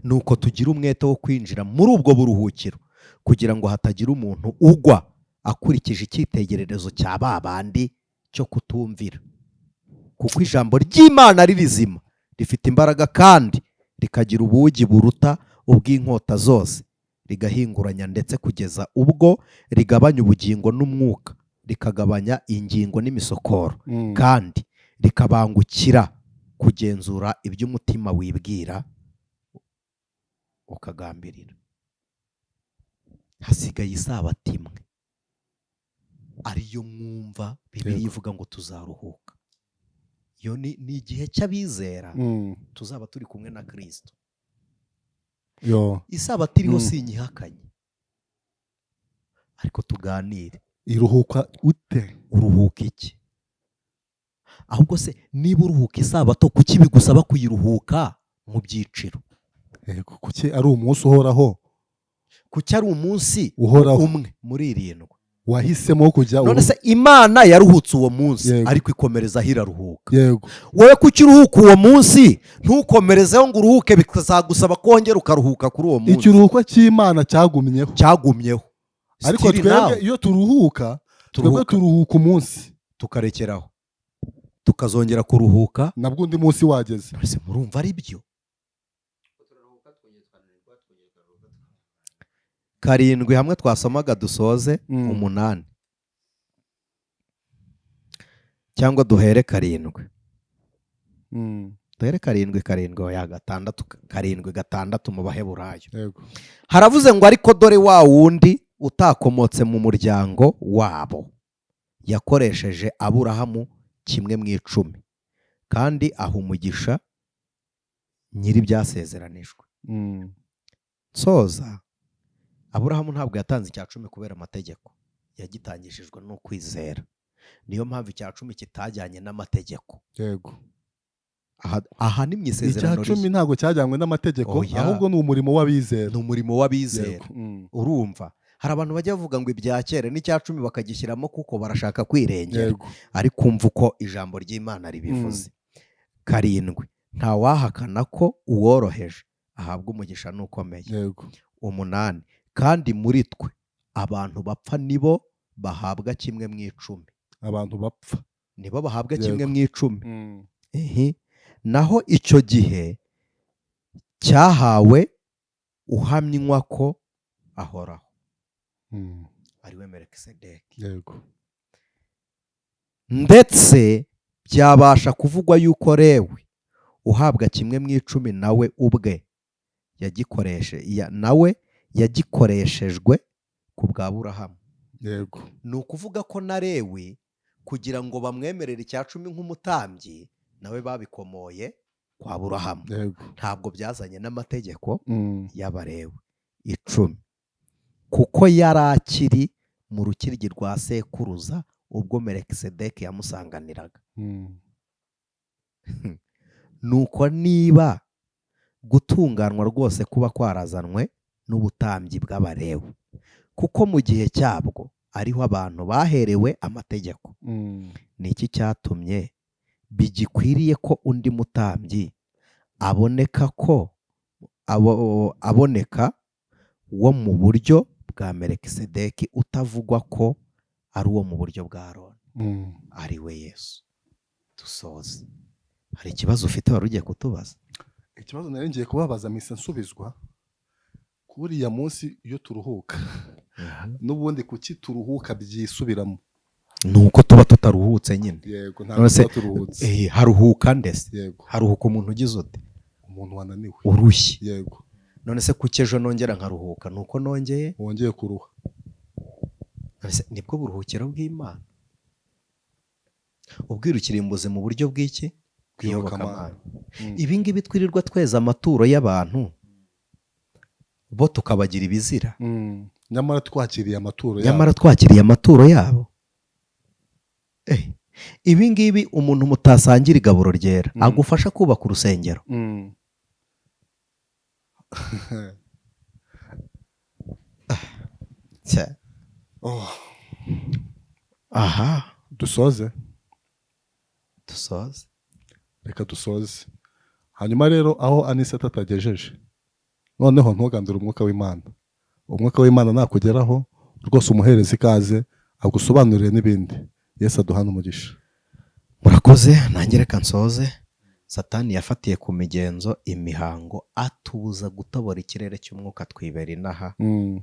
S1: Nuko tugira umwete wo kwinjira muri ubwo buruhukiro, kugira ngo hatagira umuntu ugwa akurikije icyitegererezo cya ba bandi cyo kutumvira. Kuko ijambo ry'Imana ari rizima, rifite imbaraga kandi rikagira ubugi buruta ubw'inkota zose, rigahinguranya ndetse kugeza ubwo rigabanya ubugingo n'umwuka, rikagabanya ingingo n'imisokoro, kandi rikabangukira kugenzura iby'umutima wibwira ukagambirira. Hasigaye isabato imwe, ariyo mwumva Bibiliya ivuga ngo tuzaruhuka. Iyo ni igihe cy'abizera, tuzaba turi kumwe na Kristo. Isabato iriho sinyihakanye, ariko tuganire.
S2: Iruhuka ute?
S1: Uruhuka iki? Ahubwo se niba uruhuka isabato, kuki bigusaba kuyiruhuka mu byiciro?
S2: Yego, kuki ari umunsi uhoraho?
S1: Kuki ari umunsi
S2: uhoraho
S1: umwe muri irindwi
S2: wahisemo kujya?
S1: None se Imana yaruhutse uwo munsi, ariko ikomerezaho iraruhuka. Wowe kuki uruhuka uwo munsi ntukomerezeho ngo uruhuke, bikazagusaba kongera ukaruhuka kuri uwo munsi?
S2: Ikiruhuko cy'Imana cyagumyeho.
S1: Cyagumyeho.
S2: Ariko
S1: Still
S2: twebwe
S1: now,
S2: iyo turuhuka, twebwe
S1: turuhuka
S2: turuhuka umunsi,
S1: tukarekeraho, tukazongera kuruhuka
S2: nabwo undi munsi wageze.
S1: None se murumva ari byo? 7 hamwe twasomaga dusoze, 8 cyangwa duhere 7. Duhere 7, 7, oya, 6, 7, 6 mu Baheburayo. Haravuze ngo: ariko dore wa wundi utakomotse mu muryango wabo yakoresheje Aburahamu kimwe mu 10, kandi aha umugisha nyiri byasezeranijwe. Nsoza, Aburahamu ntabwo yatanze icya 10 kubera amategeko, yagitangishijwe no kwizera. Niyo mpamvu icya 10 kitajyanye n'amategeko. Aha ni mu
S2: Icya
S1: isezerano
S2: 10
S1: rishya.
S2: ntabwo cyajyanywe n'amategeko,
S1: Oya.
S2: ahubwo ni umurimo w'abizera.
S1: Ni umurimo w'abizera. Urumva hari abantu bajya bavuga ngo ibya kera n'icya 10 bakagishyiramo kuko barashaka kwirengera, ariko umva uko ijambo ry'Imana ribivuze. 7, ntawahakana ko uworoheje ahabwa umugisha n'ukomeye. 8, kandi muri twe abantu bapfa nibo bahabwa kimwe mu 10.
S2: Abantu bapfa
S1: nibo bahabwa kimwe mu 10. Naho icyo gihe cyahawe uhamywa ko ahoraho, ariwe Melikisedeki. Ndetse byabasha kuvugwa yuko Lewi uhabwa kimwe mu 10 nawe ubwe nawe yagikoreshejwe ku bwa Aburahamu. Ni ukuvuga ko na Lewi kugira ngo bamwemerere icya 10 nk'umutambyi, nawe babikomoye kwa Aburahamu. Ntabwo byazanye n'amategeko y'Abalewi. 10, kuko yari akiri mu rukiryi rwa sekuruza ubwo Melikisedeki yamusanganiraga. Nuko niba gutunganwa rwose kuba kwarazanwe n'ubutambyi bw'Abalewi, kuko mu gihe cyabwo ariho abantu baherewe amategeko, ni iki cyatumye bigikwiriye ko undi mutambyi aboneka ko aboneka wo mu buryo bwa Melikisedeki, utavugwa ko ari uwo mu buryo bwa Aroni, ari we Yesu? Dusoze. Hari ikibazo ufite wari ugiye kutubaza?
S2: Ikibazo nari ngiye kubabaza mpise nsubizwa. Kuriya munsi iyo turuhuka n'ubundi, kuki turuhuka byisubiramo?
S1: Ni uko tuba tutaruhutse nyine.
S2: Yego, ntabwo
S1: None se,
S2: tuba turuhutse.
S1: Haruhuka ndetse haruhuka umuntu ugize ute?
S2: Umuntu wananiwe.
S1: Urushye. None se kuki ejo nongera nkaruhuka? Ni uko nongeye
S2: Wongeye kuruha.
S1: None se nibwo buruhukiro bw'Imana? Ubwirukirimbuzi mu buryo bw'iki?
S2: Bw'iyobokamana.
S1: Bw'iyobokamana. Ibi ngibi twirirwa tweza amaturo y'abantu bo tukabagira ibizira.
S2: Nyamara twakiriye amaturo yabo.
S1: Nyamara twakiriye amaturo yabo. Ibi ngibi umuntu mutasangira igaburo ryera agufasha kubaka urusengero. Cya.
S2: Oh.
S3: Aha.
S2: Dusoze.
S3: Dusoze.
S2: Reka dusoze. Hanyuma rero, aho Aniseta atagejeje, noneho ntugandure umwuka w'Imana. Umwuka w'Imana nakugeraho rwose, umuhereza ikaze agusobanurire n'ibindi. Yesu aduhane umugisha.
S3: Murakoze. Nanjye reka nsoze. Satani yafatiye ku migenzo, imihango, atubuza gutobora ikirere cy'umwuka, twibera inaha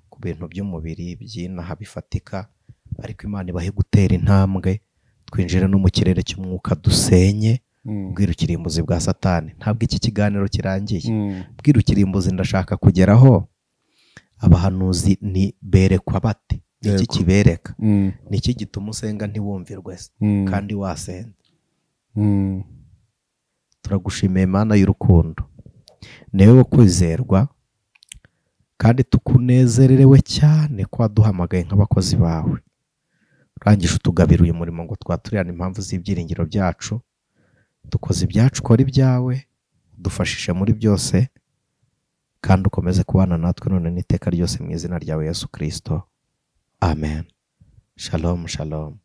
S3: ku bintu by'umubiri by'inaha bifatika. Ariko Imana ibahe gutera intambwe, twinjire no mu kirere cy'umwuka, dusenye ubwirukirimbuzi bwa Satani. Ntabwo iki kiganiro kirangiye. Bwirukirimbuzi ndashaka kugeraho. Abahanuzi ni berekwa bate? Ni iki kibereka? Ni iki gituma usenga ntiwumvirwe se kandi wasenze? Turagushimiye, Mana y'urukundo, niwe wo kwizerwa, kandi tukunezererewe cyane ko waduhamagaye nk'abakozi bawe, urangije utugabira uyu murimo ngo twaturirane impamvu z'ibyiringiro byacu. Dukoze ibyacu, ukora ibyawe, udufashishe muri byose, kandi ukomeze kubana natwe none n'iteka ryose, mu izina ryawe Yesu Kirisito, amen. Shalom, shalom.